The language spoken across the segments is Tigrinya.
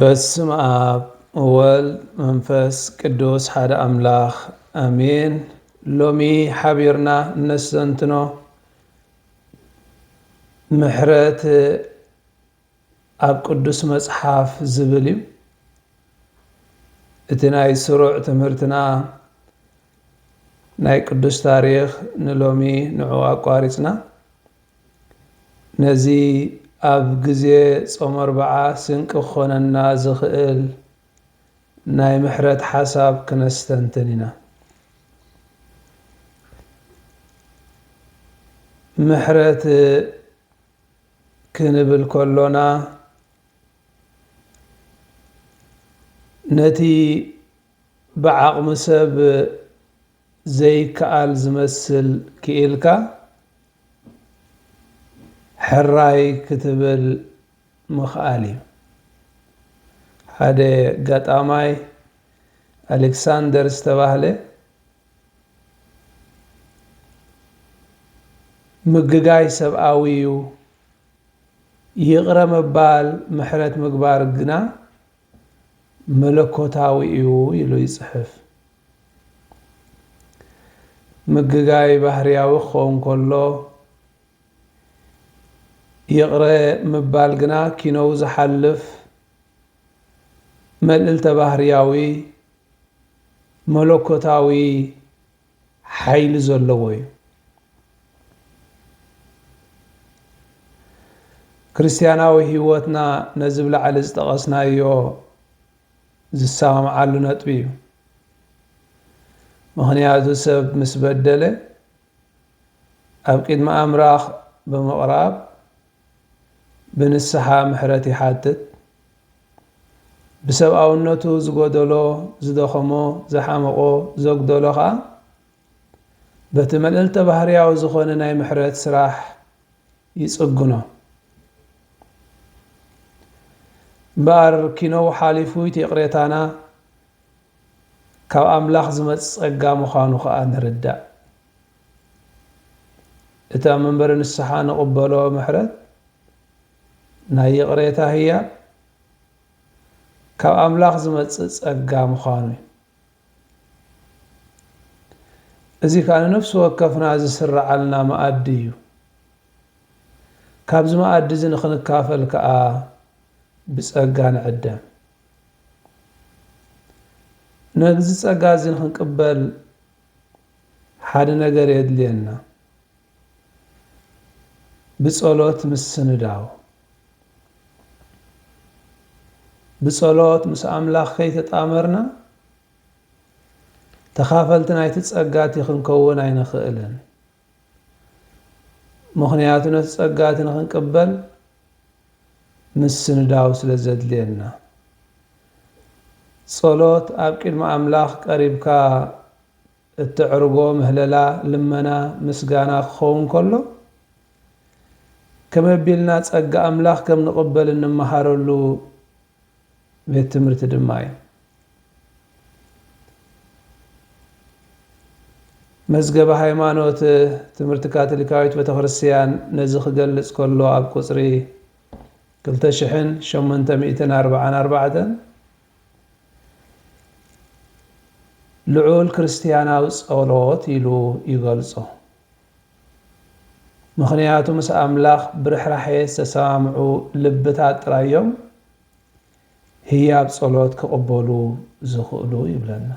በስመ ኣብ ወወልድ መንፈስ ቅዱስ ሓደ ኣምላኽ ኣሜን። ሎሚ ሓቢርና እነስተንትኖ ምሕረት ኣብ ቅዱስ መጽሓፍ ዝብል እዩ። እቲ ናይ ስሩዕ ትምህርትና ናይ ቅዱስ ታሪኽ ንሎሚ ንዑ ኣቋሪጽና። ነዚ ኣብ ግዜ ጾመ ኣርብዓ ስንቂ ክኾነና ዝኽእል ናይ ምሕረት ሓሳብ ክነስተንትን ኢና። ምሕረት ክንብል ከሎና፣ ነቲ ብዓቕሚ ሰብ ዘይከኣል ዝመስል ክኢልካ፣ ሕራይ ክትብል ምኽኣል እዩ። ሓደ ጋጣማይ ኣሌክሳንደር ዝተባህለ፣ ምግጋይ ሰብኣዊ እዩ፣ ይቕረ ምባል፣ ምሕረት ምግባር ግና መለኮታዊ እዩ ኢሉ ይጽሕፍ። ምግጋይ ባህርያዊ ክኸውን ከሎ፣ ይቕረ ምባል ግና ኪኖው ዝሓልፍ መልዕልተ ባህርያዊ መለኮታዊ ሓይሊ ዘለዎ እዩ። ክርስትያናዊ ህይወትና ነዚ ብላዕሊ ዝጠቐስናዮ ዝሰማምዓሉ ነጥቢ እዩ። ምኽንያቱ ሰብ ምስ በደለ፣ ኣብ ቅድሚ ኣምላኽ ብምቕራብ ብንስሓ ምሕረት ይሓትት። ብሰብኣውነቱ ዝጎደሎ፣ ዝደኸሞ፣ ዝሓመቖ፣ ዘጉደሎ ኸኣ በቲ መልዕልተ ባህርያዊ ዝኾነ ናይ ምሕረት ስራሕ ይጽግኖ። እምበኣር ኪኖው ሓሊፉ እቲ ይቕሬታና ካብ ኣምላኽ ዝመጽእ ጸጋ ምዃኑ ኸኣ ንርዳእ። እቲ ኣብ መንበሪ ንስሓ ንቕበሎ ምሕረት ናይ ይቕሬታ ህያብ ካብ ኣምላኽ ዝመጽእ ጸጋ ምዃኑ እዩ። እዚ ከኣ ንነፍሲ ወከፍና ዝስረዓልና መኣዲ እዩ። ካብዚ መኣዲ እዚ ንኽንካፈል ከኣ ብጸጋ ንዕደም። ነዚ ጸጋ እዚ ንኽንቅበል ሓደ ነገር የድልየና። ብጸሎት ምስንዳው። ብጸሎት ምስ ኣምላኽ ከይተጣመርና፣ ተኻፈልቲ ናይቲ ጸጋ እቲ ክንከውን ኣይንኽእልን። ምኽንያቱ ነቲ ጸጋ እቲ ንኽንቅበል ምስንዳው ስለ ዘድልየና። ጸሎት ኣብ ቅድሚ ኣምላኽ ቀሪብካ እተዕርጎ ምህለላ፣ ልመና፣ ምስጋና ክኸውን ከሎ፣ ከመይ ኣቢልና ጸጋ ኣምላኽ ከም ንቕበል እንመሃረሉ ቤት ትምህርቲ ድማ እዩ። መዝገበ ሃይማኖት ትምህርቲ ካቶሊካዊት ቤተክርስትያን ነዚ ክገልጽ ከሎ፣ ኣብ ቁጽሪ ክልተ ሽሕን ሸሞንተ ሚእትን ኣርባዓን ኣርባዕተን ልዑል ክርስትያናዊ ጸሎት ኢሉ ይገልጾ። ምኽንያቱ ምስ ኣምላኽ ብርሕራሐ ዝተሰማምዑ ልብታት ጥራይ እዮም ህያብ ጸሎት ክቕበሉ ዝኽእሉ ይብለና።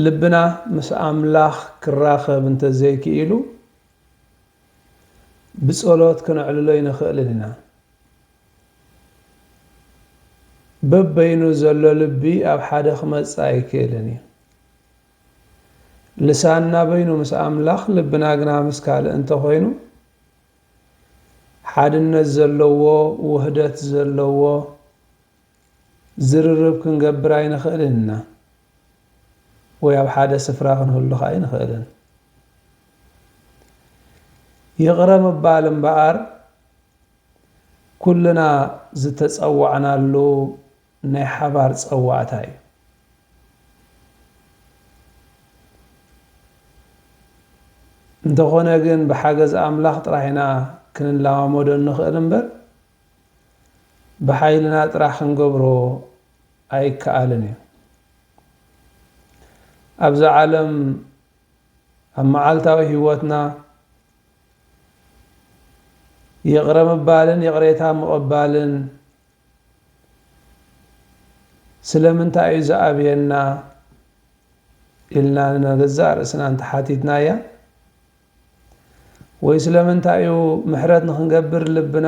ልብና ምስ ኣምላኽ ክራኸብ እንተዘይክኢሉ፣ ብጸሎት ክነዕልሎ ኣይንኽእልን ኢና። በበይኑ ዘሎ ልቢ ኣብ ሓደ ክመጽእ ኣይክእልን እዩ። ልሳንና በይኑ ምስ ኣምላኽ፣ ልብና ግና ምስ ካልእ እንተኾይኑ፣ ሓድነት ዘለዎ፣ ውህደት ዘለዎ ዝርርብ ክንገብር ኣይንኽእልን ኢና፣ ወይ ኣብ ሓደ ስፍራ ክንህሉ ኸኣ ኣይንኽእልን። ይቕረ ምባል እምበኣር፣ ኩልና ዝተጸዋዕናሉ ናይ ሓባር ጸዋዕታ እዩ። እንተኾነ ግን፣ ብሓገዝ ኣምላኽ ጥራሕ ኢና ክንለማመዶ እንኽእል እምበር፣ ብሓይልና ጥራሕ ክንገብሮ ኣይከኣልን እዩ። ኣብዛ ዓለም ኣብ መዓልታዊ ህይወትና ይቕረ ምባልን ይቕሬታ ምቕባልን ስለምንታይ እዩ ዝኣብየና ኢልና ንገዛእ ርእስና እንተሓቲትናያ፣ ወይ ስለምንታይ እዩ ምሕረት ንኽንገብር ልብና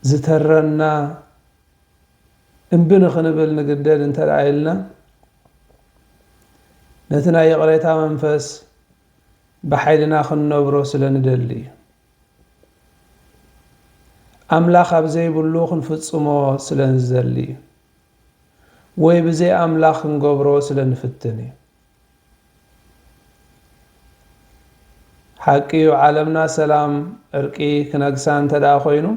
ዝተረና እምቢ ንኽንብል ንግደድ እንተ ደኣ ኢልና፣ ነቲ ናይ ይቕሬታ መንፈስ ብሓይልና ክንነብሮ ስለ ንደሊ እዩ። ኣምላኽ ኣብ ዘይብሉ ክንፍጽሞ ስለ ንደሊ እዩ። ወይ ብዘይ ኣምላኽ ክንገብሮ ስለ ንፍትን እዩ። ሓቂ እዩ፣ ዓለምና ሰላም፣ ዕርቂ ክነግሳ እንተ ደኣ ኮይኑ፣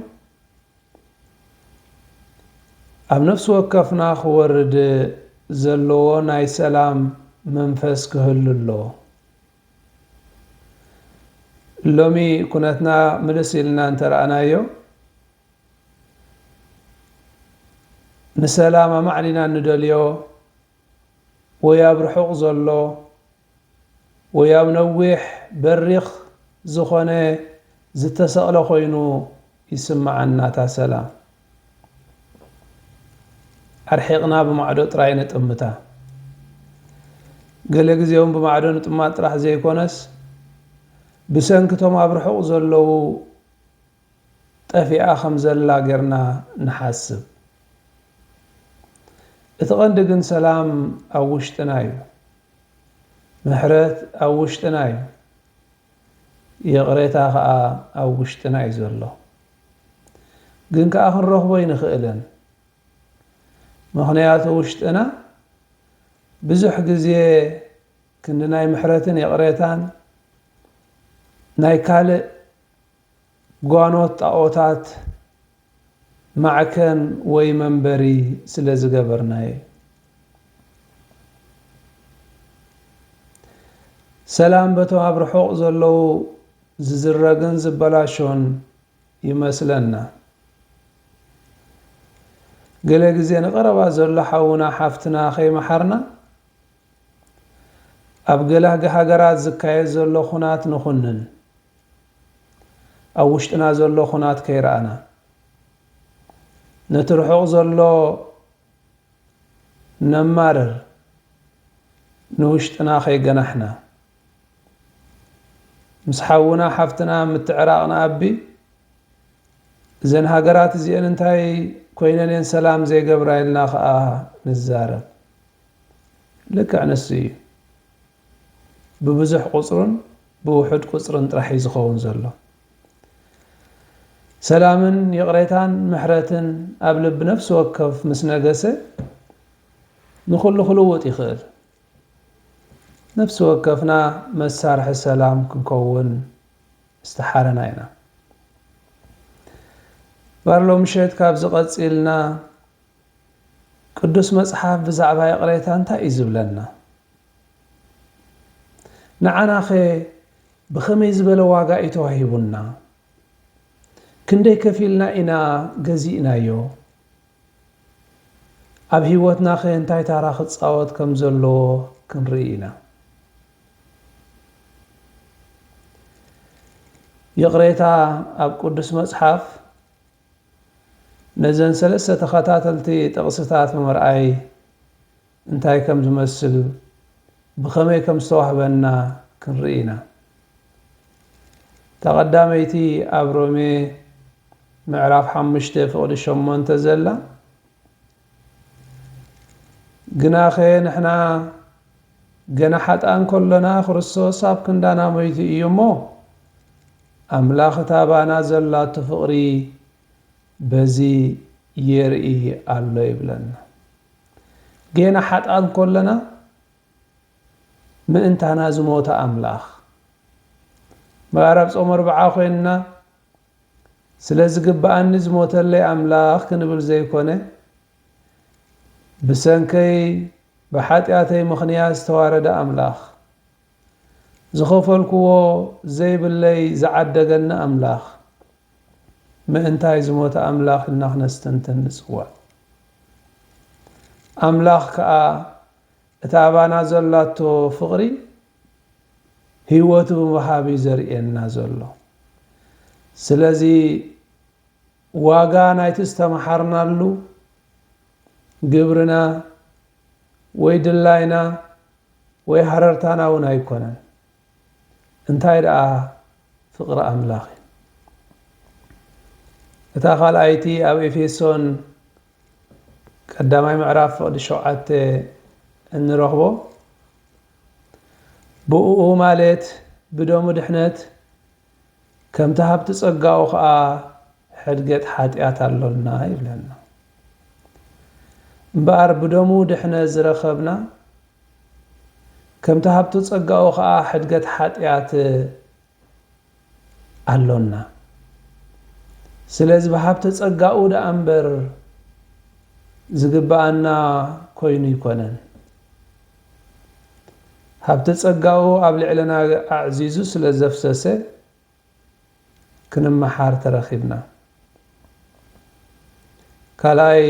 ኣብ ነፍሲ ወከፍና ክወርድ ዘለዎ ናይ ሰላም መንፈስ ክህሉ ኣለዎ። ሎሚ ኩነትና ምልስ ኢልና እንተ ረኣናዮ፣ ንሰላም ኣማዕዲና እንደልዮ፣ ወይ ኣብ ርሑቕ ዘሎ፣ ወይ ኣብ ነዊሕ በሪኽ ዝኾነ ዝተሰቕለ ኮይኑ ይስምዓና እታ ሰላም። ኣርሒቕና ብማዕዶ ጥራይ ንጥምታ። ገለ ግዜ እውን ብማዕዶ ንጥማት ጥራሕ ዘይኮነስ፣ ብሰንኪ እቶም ኣብ ርሑቕ ዘለዉ ጠፊኣ ከም ዘላ ጌርና ንሓስብ። እቲ ቀንዲ ግን ሰላም ኣብ ውሽጥና እዩ። ምሕረት ኣብ ውሽጥና እዩ። ይቕሬታ ኸኣ ኣብ ውሽጥና እዩ ዘሎ። ግን ከኣ ክንረኽቦ ኣይንኽእልን። ምኽንያቱ ውሽጥና ብዙሕ ግዜ ክንዲ ናይ ምሕረትን ይቕሬታን ናይ ካልእ ጓኖት ጣኦታት ማዕከን ወይ መንበሪ ስለ ዝገበርናዮ። ሰላም በቶም ኣብ ርሑቕ ዘለዉ ዝዝረግን ዝበላሾን ይመስለና። ገለ ግዜ ንቐረባ ዘሎ ሓውና ሓፍትና ከይመሓርና፣ ኣብ ገለ ሃገራት ዝካየድ ዘሎ ኹናት ንኹንን፣ ኣብ ውሽጥና ዘሎ ኹናት ከይረኣና፣ ነቲ ርሑቕ ዘሎ ነማርር፣ ንውሽጥና ከይገናሕና፣ ምስ ሓውና ሓፍትና ምትዕራቕ ንኣቢ፣ እዘን ሃገራት እዚአን እንታይ ኮይነን እየን ሰላም ዘይገብራ ኢልና ኸኣ ንዛረብ። ልክዕ ንሱ እዩ። ብብዙሕ ቁጽሩን ብውሑድ ቁጽርን ጥራሕ እዩ ዝኸውን ዘሎ። ሰላምን ይቕሬታን ምሕረትን ኣብ ልቢ ነፍሲ ወከፍ ምስ ነገሰ፣ ንኹሉ ክልውጥ ይኽእል። ነፍሲ ወከፍና መሳርሒ ሰላም ክንከውን ዝተሓረና ኢና። ባር ሎምሸት ካብዚ ቀጺልና፣ ቅዱስ መጽሓፍ ብዛዕባ ይቕሬታ እንታይ እዩ ዝብለና? ንዓናኸ ብኸመይ ዝበለ ዋጋ እዩ ተዋሂቡና? ክንደይ ከፊልና ኢና ገዚእናዮ? ኣብ ህይወትናኸ እንታይ ታራ ክጻወት ከም ዘለዎ ክንርኢ ኢና። ይቕሬታ ኣብ ቅዱስ መጽሓፍ ነዘን ሰለስተ ተኸታተልቲ ጥቕስታት ብምርኣይ እንታይ ከም ዝመስል፣ ብኸመይ ከም ዝተዋህበና ክንርኢ ኢና። እታ ቀዳመይቲ ኣብ ሮሜ ምዕራፍ ሓሙሽተ ፍቕዲ ሸሞንተ ዘላ፣ ግናኸ ንሕና ገና ሓጥኣን ከሎና ክርስቶስ ኣብ ክንዳና ሞይቱ እዩ እሞ፣ ኣምላኽ እታ ባና ዘላቶ ፍቕሪ በዚ የርኢ ኣሎ ይብለና። ጌና ሓጥኣን ከለና ምእንታና ዝሞተ ኣምላኽ፣ እምበኣር ኣብ ጾም ኣርብዓ ኮይንና ስለ ዝግብኣኒ ዝሞተለይ ኣምላኽ ክንብል ዘይኮነ፣ ብሰንከይ ብሓጢኣተይ ምኽንያት ዝተዋረደ ኣምላኽ፣ ዝኸፈልክዎ ዘይብለይ ዝዓደገኒ ኣምላኽ፣ ምእንታይ ዝሞተ ኣምላኽ ኢልና ክነስተንትን ንጽዋዕ። ኣምላኽ ከኣ እታ ኣባና ዘላቶ ፍቕሪ ህይወቱ ብምሃብ እዩ ዘርእየና ዘሎ። ስለዚ ዋጋ ናይቲ ዝተመሃርናሉ ግብርና ወይ ድላይና ወይ ሃረርታና እውን ኣይኮነን። እንታይ ደኣ ፍቕሪ ኣምላኽ እዩ። እታ ካልኣይቲ ኣብ ኤፌሶን ቀዳማይ ምዕራፍ ፍቕዲ ሸውዓተ እንረኽቦ፣ ብእኡ ማለት ብደሙ ድሕነት፣ ከምቲ ሃብቲ ጸጋኡ ኸኣ ሕድገት ሓጢኣት ኣሎና ይብለና። እምበኣር ብደሙ ድሕነት ዝረኸብና፣ ከምቲ ሃብቲ ጸጋኡ ኸኣ ሕድገት ሓጢኣት ኣሎና። ስለዚ ብሃብቲ ጸጋኡ ደኣ እምበር ዝግብኣና ኮይኑ ኣይኮነን። ሃብቲ ጸጋኡ ኣብ ልዕለና ኣዕዚዙ ስለ ዘፍሰሰ ክንመሓር ተረኺብና። ካልኣይ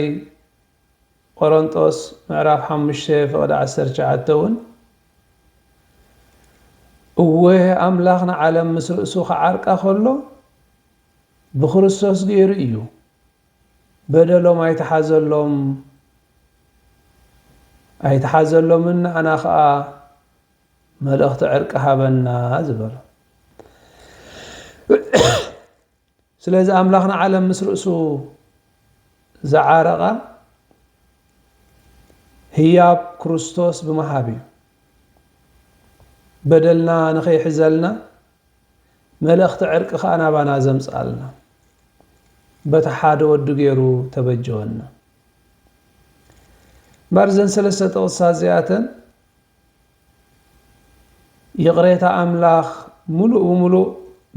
ቆሮንጦስ ምዕራፍ ሓሙሽተ ፍቕዲ ዓሰርተ ትሽዓተ እውን፣ እወ ኣምላኽ ንዓለም ምስ ርእሱ ክዓርቃ ከሎ ብክርስቶስ ገይሩ እዩ። በደሎም ኣይተሓዘሎም ኣይተሓዘሎምን ንኣና ኸኣ መልእኽቲ ዕርቂ ሃበና ዝበሎ። ስለዚ ኣምላኽ ንዓለም ምስ ርእሱ ዝዓረቓ ህያብ ክርስቶስ ብምሃብ እዩ። በደልና ንኸይሕዘልና መልእኽቲ ዕርቂ ኸኣ ናባና ዘምጽኣልና በቲ ሓደ ወዱ ገይሩ ተበጀወና። እምበር እዘን ሰለስተ ጥቕስታት እዚኣተን ይቕሬታ ኣምላኽ ምሉእ ብምሉእ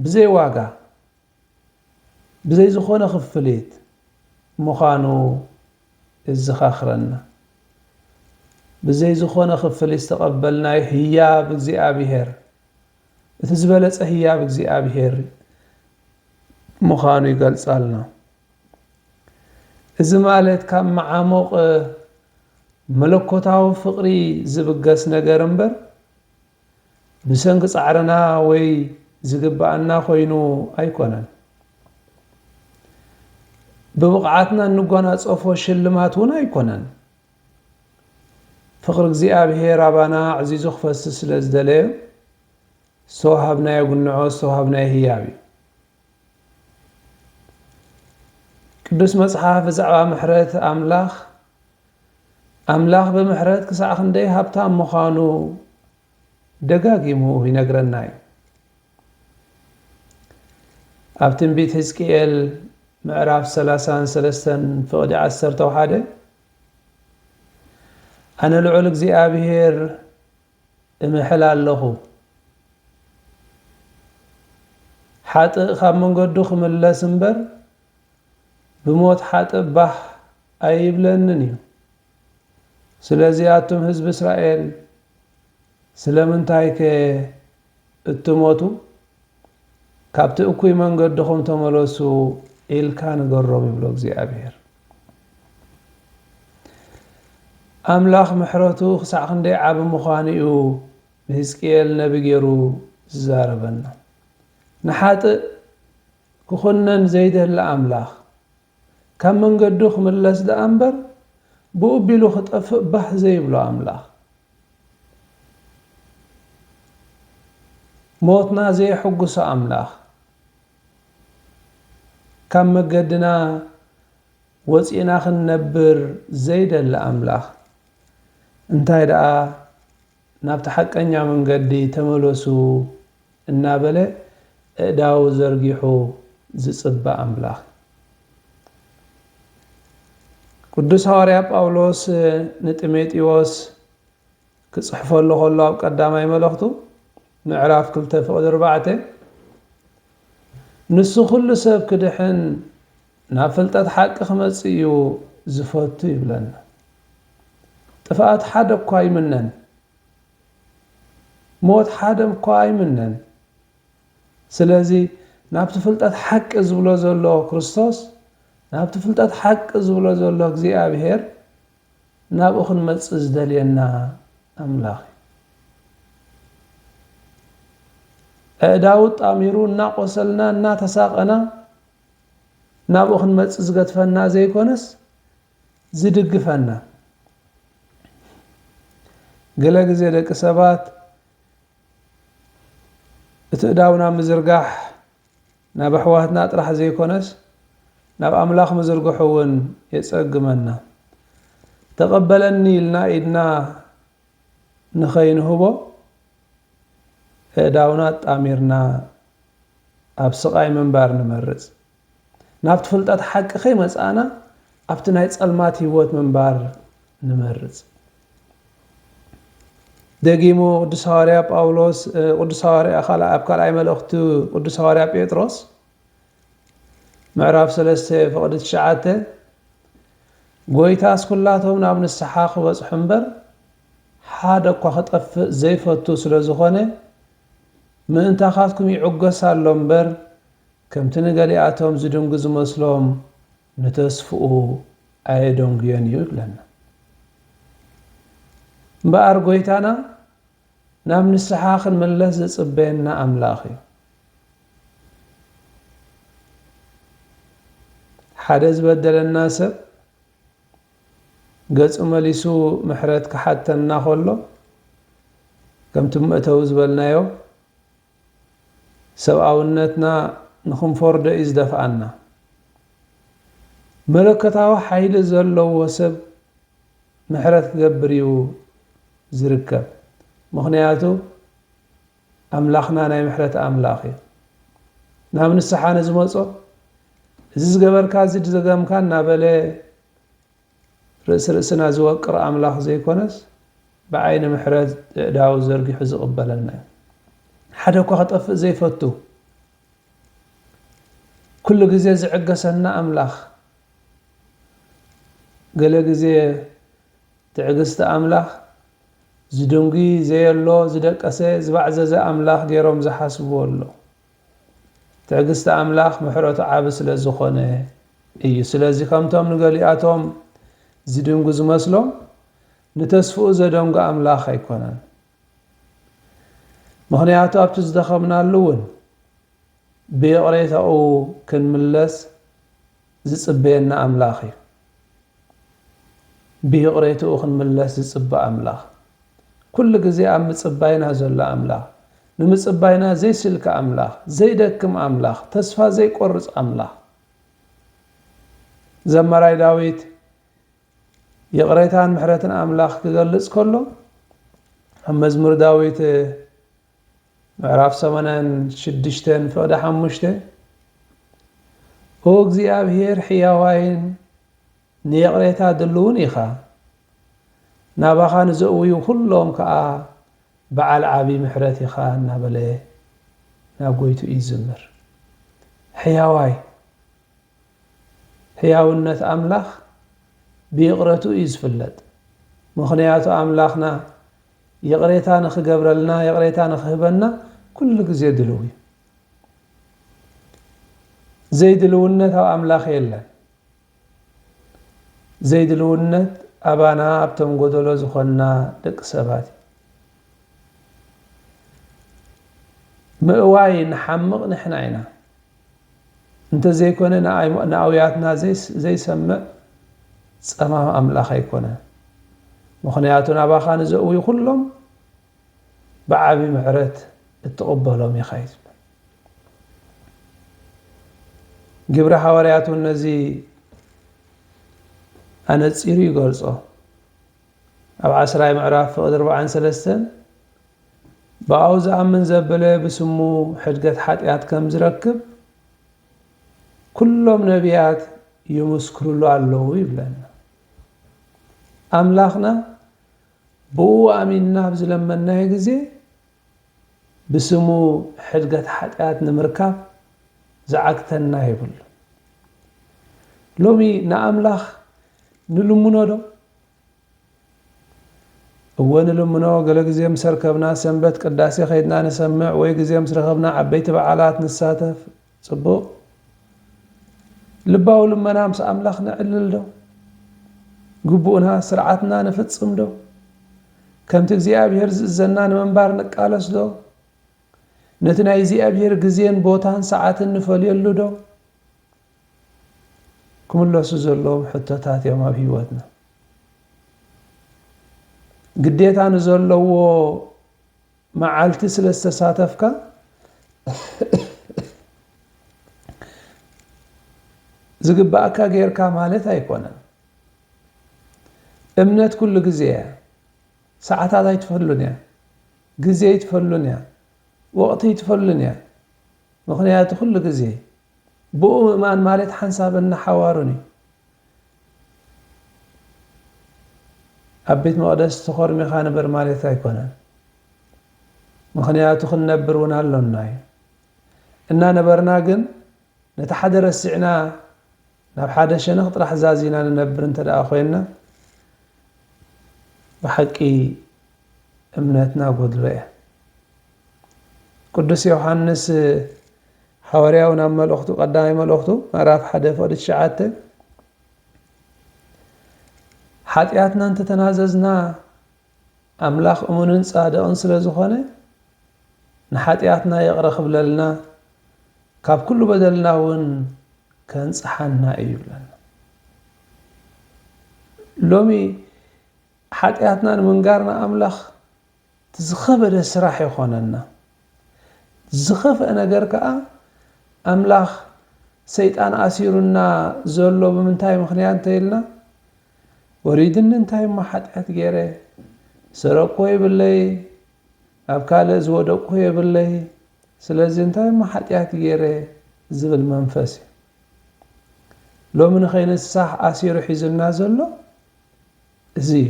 ብዘይ ዋጋ ብዘይ ዝኾነ ክፍሊት ምዃኑ የዘኻኽረና። ብዘይ ዝኾነ ክፍሊት ዝተቐበልናዮ ህያብ እግዚኣብሔር፣ እቲ ዝበለጸ ህያብ እግዚኣብሔር ምዃኑ ይገልጻልና። እዚ ማለት ካብ መዓሙቕ መለኮታዊ ፍቕሪ ዝብገስ ነገር እምበር፣ ብሰንኪ ጻዕርና ወይ ዝግብኣና ኮይኑ ኣይኮነን። ብብቕዓትና እንጓናጸፎ ሽልማት እውን ኣይኮነን። ፍቕሪ እግዚኣብሔር ኣባና ኣዕዚዙ ክፈስስ ስለ ዝደለየ፣ ዝተዋሃብናዮ ጉንዖ፣ ዝተዋሃብናዮ ህያብ እዩ። ቅዱስ መጽሓፍ ብዛዕባ ምሕረት ኣምላኽ፣ ኣምላኽ ብምሕረት ክሳዕ ክንደይ ሃብታም ምዃኑ ደጋጊሙ ይነግረና እዩ። ኣብ ትንቢት ሕዝቅኤል ምዕራፍ ሰላሳን ሰለስተን ፍቕዲ ዓሰርተ ሓደ፣ ኣነ ልዑል እግዚኣብሔር እምሕል ኣለኹ፣ ሓጥእ ካብ መንገዱ ክምለስ እምበር ብሞት ሓጥእ ባህ ኣይብለንን እዩ። ስለዚ ኣቱም ህዝቢ እስራኤል፣ ስለምንታይከ እትሞቱ? ካብቲ እኩይ መንገድኹም ተመለሱ ኢልካ ንገሮም ይብሎ እግዚኣብሔር። ኣምላኽ ምሕረቱ ክሳዕ ክንደይ ዓቢ ምዃኑ እዩ ብሕዝቅኤል ነቢ ገይሩ ዝዛረበና። ንሓጥእ ክኹነን ዘይደሊ ኣምላኽ፣ ካብ መንገዱ ክምለስ ደኣ እምበር ብኡ ኣቢሉ ክጠፍእ ባህ ዘይብሎ ኣምላኽ፣ ሞትና ዘየሐጉሶ ኣምላኽ፣ ካብ መገድና ወጺእና ክንነብር ዘይደሊ ኣምላኽ፣ እንታይ ደኣ ናብቲ ሓቀኛ መንገዲ ተመለሱ እናበለ ኣእዳዉ ዘርጊሑ ዝጽበ ኣምላኽ። ቅዱስ ሃዋርያ ጳውሎስ ንጢሞቴዎስ ክጽሕፈሉ ከሎ ኣብ ቀዳማይ መልእኽቱ ምዕራፍ ክልተ ፍቕዲ ኣርባዕተ፣ ንሱ ኩሉ ሰብ ክድሕን ናብ ፍልጠት ሓቂ ክመጽእ እዩ ዝፈቱ ይብለና። ጥፍኣት ሓደ እኳ ኣይምነን፣ ሞት ሓደ እኳ ኣይምነን። ስለዚ ናብቲ ፍልጠት ሓቂ ዝብሎ ዘሎ ክርስቶስ፣ ናብቲ ፍልጠት ሓቂ ዝብሎ ዘሎ እግዚኣብሔር ናብኡ ክንመጽእ ዝደልየና ኣምላኽ እዩ። ኣእዳዉ ጣሚሩ እናቖሰልና እናተሳቐና ናብኡ ክንመጽእ ዝገድፈና ዘይኮነስ ዝድግፈና። ገለ ግዜ ደቂ ሰባት እቲ እዳውና ምዝርጋሕ ናብ ኣሕዋትና ጥራሕ ዘይኮነስ ናብ ኣምላኽ ምዝርግሑ እውን የጸግመና። ተቐበለኒ ኢልና ኢድና ንኸይንህቦ ኣእዳውና ኣጣሚርና ኣብ ስቓይ ምንባር ንመርጽ። ናብቲ ፍልጠት ሓቂ ከይመጻእና ኣብቲ ናይ ጸልማት ህይወት ምንባር ንመርጽ። ደጊሙ ቅዱስ ሃዋርያ ጳውሎስ፣ ቅዱስ ሃዋርያ፣ ኣብ ካልኣይ መልእኽቱ ቅዱስ ሃዋርያ ጴጥሮስ ምዕራፍ ሰለስተ ፍቕዲ ትሽዓተ፣ ጎይታስ ኩላቶም ናብ ንስሓ ክበጽሑ እምበር ሓደ እኳ ክጠፍእ ዘይፈቱ ስለ ዝኾነ ምእንታኻትኩም ይዕገስ ኣሎ እምበር ከምቲ ንገሊኣቶም ዝድንጉ ዝመስሎም ንተስፍኡ ኣየደንጉዮን እዩ ይብለና። እምበኣር ጎይታና ናብ ንስሓ ክንምለስ ዝጽበየና ኣምላኽ እዩ። ሓደ ዝበደለና ሰብ ገጹ መሊሱ ምሕረት ክሓተና ከሎ ከምቲ መእተዊ ዝበልናዮ ሰብኣውነትና ንኽንፈርዶ እዩ ዝደፍኣና። መለኮታዊ ሓይሊ ዘለዎ ሰብ ምሕረት ክገብር እዩ ዝርከብ። ምኽንያቱ ኣምላኽና ናይ ምሕረት ኣምላኽ እዩ። ናብ ንስሓ ንዝመጾ፣ እዚ ዝገበርካ፣ እዚ ዝደገምካ እናበለ ርእሲ ርእስና ዝወቅር ኣምላኽ ዘይኮነስ ብዓይኒ ምሕረት ኣእዳዉ ዘርጊሑ ዝቕበለና እዩ። ሓደ እኳ ክጠፍእ ዘይፈቱ ኩሉ ግዜ ዝዕገሰና ኣምላኽ፣ ገለ ግዜ ትዕግስቲ ኣምላኽ ዝድንጉ ዘየሎ ዝደቀሰ ዝባዕዘዘ ኣምላኽ ገይሮም ዝሓስብዎ ኣሎ። ትዕግስቲ ኣምላኽ ምሕረቱ ዓቢ ስለ ዝኾነ እዩ። ስለዚ ከምቶም ንገሊኣቶም ዝድንጉ ዝመስሎም ንተስፍኡ ዘደንጉ ኣምላኽ ኣይኮነን። ምኽንያቱ ኣብቲ ዝደኸምናሉ እውን ብይቕሬታኡ ክንምለስ ዝጽበየና ኣምላኽ እዩ። ብይቕሬትኡ ክንምለስ ዝጽበ ኣምላኽ፣ ኩሉ ግዜ ኣብ ምጽባይና ዘሎ ኣምላኽ፣ ንምጽባይና ዘይስልኪ ኣምላኽ፣ ዘይደክም ኣምላኽ፣ ተስፋ ዘይቆርጽ ኣምላኽ። ዘማራይ ዳዊት ይቕሬታን ምሕረትን ኣምላኽ ክገልጽ ከሎ ኣብ መዝሙር ዳዊት ምዕራፍ ሰማንያን ሽዱሽተን ፍቕዲ ሓሙሽተ፣ ኦ እግዚኣብሔር ሕያዋይን ንይቕሬታ ድልውን ኢኻ፣ ናባኻ ንዘእውዩ ኩሎም ከኣ በዓል ዓቢ ምሕረት ኢኻ እናበለ ናብ ጎይትኡ ይዝምር። ሕያዋይ ሕያውነት ኣምላኽ ብይቕረትኡ እዩ ዝፍለጥ። ምኽንያቱ ኣምላኽና ይቕሬታ ንኽገብረልና፣ ይቕሬታ ንኽህበና ኩሉ ግዜ ድልው እዩ። ዘይድልውነት ኣብ ኣምላኽ የለን። ዘይድልውነት ኣባና ኣብቶም ጎደሎ ዝኾንና ደቂ ሰባት እዩ። ምእዋይ ንሓምቕ ንሕና ኢና። እንተዘይኮነ ንኣይ-፣ ንኣውያትና ዘይስ-፣ ዘይሰምዕ ጸማም ኣምላኽ ኣይኮነን። ምኽንያቱ ናባኻ ንዘእውዩ ኩሎም ብዓቢ ምሕረት እትቕበሎም ኢኻ እዩ ዝብል። ግብሪ ሃዋርያት እውን ነዚ ኣነጺሩ ይገልጾ። ኣብ ዓስራይ ምዕራፍ ፍቕዲ ኣርባዓን ሰለስተን ብኣው ዝኣምን ዘበለ ብስሙ ሕድገት ሓጢኣት ከም ዝረክብ ኩሎም ነቢያት ይምስክሩሉ ኣለዉ ይብለና። ኣምላኽና ብኡ ኣሚንና ኣብ ዝለመንናዮ ግዜ ብስሙ ሕድገት ሓጢኣት ንምርካብ ዝዓግተና የብሉ። ሎሚ ንኣምላኽ ንልምኖ ዶ? እወ ንልምኖ። ገለ ግዜ ምስ ኣርከብና ሰንበት ቅዳሴ ከይድና ንሰምዕ ወይ ግዜ ምስ ረኸብና ዓበይቲ በዓላት ንሳተፍ። ጽቡቕ። ልባዊ ልመና ምስ ኣምላኽ ነዕልል ዶ? ግቡእና ስርዓትና ንፍጽም ዶ? ከምቲ እግዚኣብሔር ዝእዘና ንምንባር ንቃለስ ዶ? ነቲ ናይ እግዚኣብሔር ግዜን ቦታን ሰዓትን ንፈልየሉ ዶ? ክምለሱ ዘለዎም ሕቶታት እዮም ኣብ ህይወትና። ግዴታ ንዘለዎ መዓልቲ ስለ ዝተሳተፍካ ዝግባኣካ ጌርካ ማለት ኣይኮነን። እምነት ኩሉ ግዜ እያ። ሰዓታት ኣይትፈልሉን እያ። ግዜ ኣይትፈልሉን እያ። ወቕቲ ኣይትፈልሉን እያ። ምኽንያቱ ኩሉ ግዜ ብኡ ምእማን ማለት ሓንሳብን ንሓዋሩን እዩ። ኣብ ቤት መቕደስ ተኾርሚኻ ንበር ማለት ኣይኮነን። ምኽንያቱ ክንነብር እውን ኣሎና እዩ። እናነበርና ግን ነቲ ሓደ ረሲዕና ናብ ሓደ ሸነኽ ጥራሕ ዛዚና ንነብር እንተ ደኣ ኮይንና፣ ብሓቂ እምነትና ጎድሎ እያ። ቅዱስ ዮሃንስ ሓዋርያው ናብ መልእኽቱ፣ ቀዳማይ መልእኽቱ፣ ምዕራፍ ሓደ ፍቕዲ ትሽዓተ፣ ሓጢኣትና እንተተናዘዝና፣ ኣምላኽ እሙንን ጻድቕን ስለ ዝኾነ፣ ንሓጢኣትና ይቕረ ክብለልና፣ ካብ ኩሉ በደልና እውን ከንጽሓና እዩ ይብለና። ሎሚ ሓጢኣትና ንምንጋር ንኣምላኽ እቲ ዝኸበደ ስራሕ ይኾነና። ዝኸፍአ ነገር ከኣ፣ ኣምላኽ ሰይጣን ኣሲሩና ዘሎ ብምንታይ ምኽንያት እንተ ኢልና፣ ወሪድኒ እንታይ እሞ ሓጢኣት ገይረ? ሰረቅኩ የብለይ፣ ኣብ ካልእ ዝወደቅኩ የብለይ፣ ስለዚ እንታይ እሞ ሓጢኣት ገይረ ዝብል መንፈስ እዩ። ሎሚ ንኸይንሳሕ ኣሲሩ ሒዙልና ዘሎ እዚ እዩ።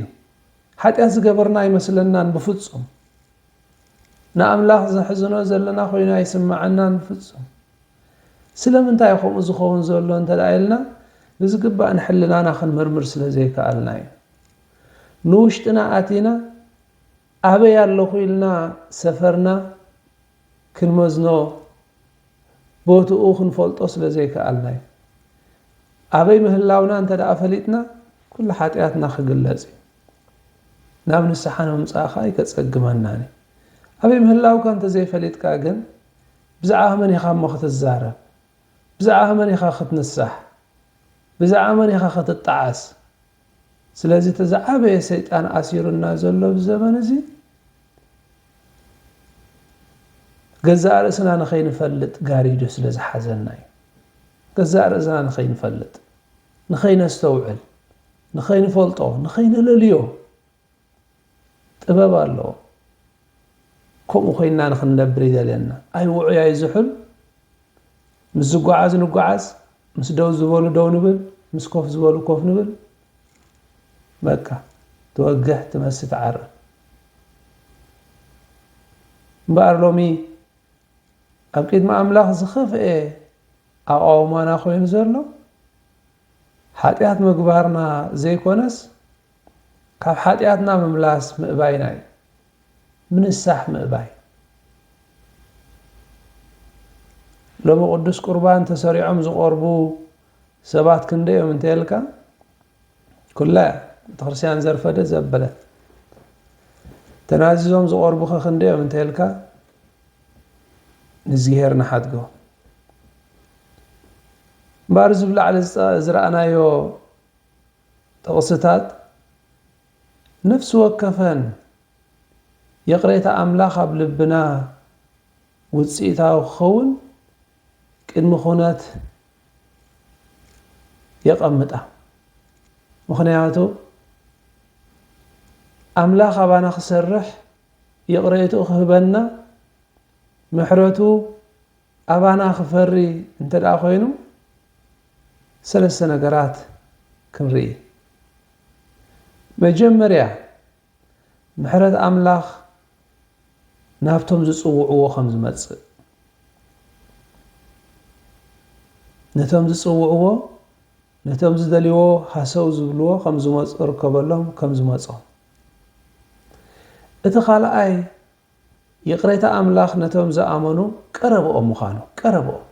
ሓጢኣት ዝገበርና ኣይመስለናን ብፍጹም። ንኣምላኽ ዘሕዝኖ ዘለና ኮይኑ ኣይስምዓናን ብፍጹም። ስለምንታይ ከምኡ ዝኸውን ዘሎ እንተ ደኣ ኢልና፣ ብዝግባእ ንሕልናና ክንምርምር ስለ ዘይከኣልና እዩ። ንውሽጥና ኣቲና ኣበይ ኣለኹ ኢልና ሰፈርና ክንመዝኖ፣ ቦትኡ ክንፈልጦ ስለ ዘይከኣልና እዩ። ኣበይ ምህላውና እንተ ደኣ ፈሊጥና፣ ኩሉ ሓጢኣትና ክግለጽ እዩ። ናብ ንስሓ ንምምጻእ ከኣ ኣይከጸግመናን እዩ። ኣበይ ምህላውካ እንተ ዘይፈሊጥካ ግን፣ ብዛዕባ መን ኢኻ እሞ ክትዛረብ? ብዛዕባ መን ኢኻ ክትንሳሕ? ብዛዕባ መን ኢኻ ክትጠዓስ? ስለዚ እቲ ዝዓበየ ሰይጣን ኣሲሩና ዘሎ ኣብዚ ዘመን እዚ፣ ገዛእ ርእስና ንኸይንፈልጥ ጋሪዱ ስለ ዝሓዘና እዩ። ገዛእ ርእስና ንኸይንፈልጥ፣ ንኸይነስተውዕል፣ ንኸይንፈልጦ፣ ንኸይንለልዮ ጥበብ ኣለዎ። ከምኡ ኮይንና ንኽንነብር ይደልየና። ኣይ ውዑይ ኣይ ዝሑል፣ ምስ ዝጓዓዝ ንጓዓዝ፣ ምስ ደው ዝበሉ ደው ንብል፣ ምስ ኮፍ ዝበሉ ኮፍ ንብል። በቃ፣ ትወግሕ፣ ትመስል፣ ትዓርብ። እምበኣር ሎሚ ኣብ ቅድሚ ኣምላኽ ዝኸፍኤ ኣቃውማና ኮይኑ ዘሎ፣ ሓጢኣት ምግባርና ዘይኮነስ፣ ካብ ሓጢኣትና ምምላስ ምእባይና እዩ። ምንሳሕ ምእባይ። ሎሚ ቅዱስ ቁርባን ተሰሪዖም ዝቐርቡ ሰባት ክንደይ እዮም እንተ ኢልካ፣ ኩላ እያ ቤተክርስትያን ዘርፈደት ዘበለት። ተናዚዞም ዝቐርቡኸ ክንደይ እዮም እንተ ኢልካ፣ ንእግዚኣብሔር ንሓድጎ። እምበኣር፣ እዚ ብላዕሊ ዝጸ-፣ ዝረኣናዮ ጥቕስታት፣ ነፍሲ ወከፈን ይቕሬታ ኣምላኽ ኣብ ልብና ውጽኢታዊ ክኸውን ቅድሚ ኩነት የቐምጣ። ምኽንያቱ፣ ኣምላኽ ኣባና ክሰርሕ፣ ይቕሬትኡ ክህበና፣ ምሕረቱ ኣባና ክፈሪ እንተ ደኣ ኮይኑ፣ ሰለስተ ነገራት ክንርኢ። መጀመርያ፣ ምሕረት ኣምላኽ ናብቶም ዝጽውዕዎ ከም ዝመጽእ፣ ነቶም ዝጽውዕዎ፣ ነቶም ዝደልይዎ፣ ሃሰው ዝብልዎ ከም ዝመጽ-፣ እርከበሎም ከም ዝመጾም። እቲ ካልኣይ፣ ይቕሬታ ኣምላኽ ነቶም ዝኣመኑ ቀረብኦም ምዃኑ፣ ቀረብኦም።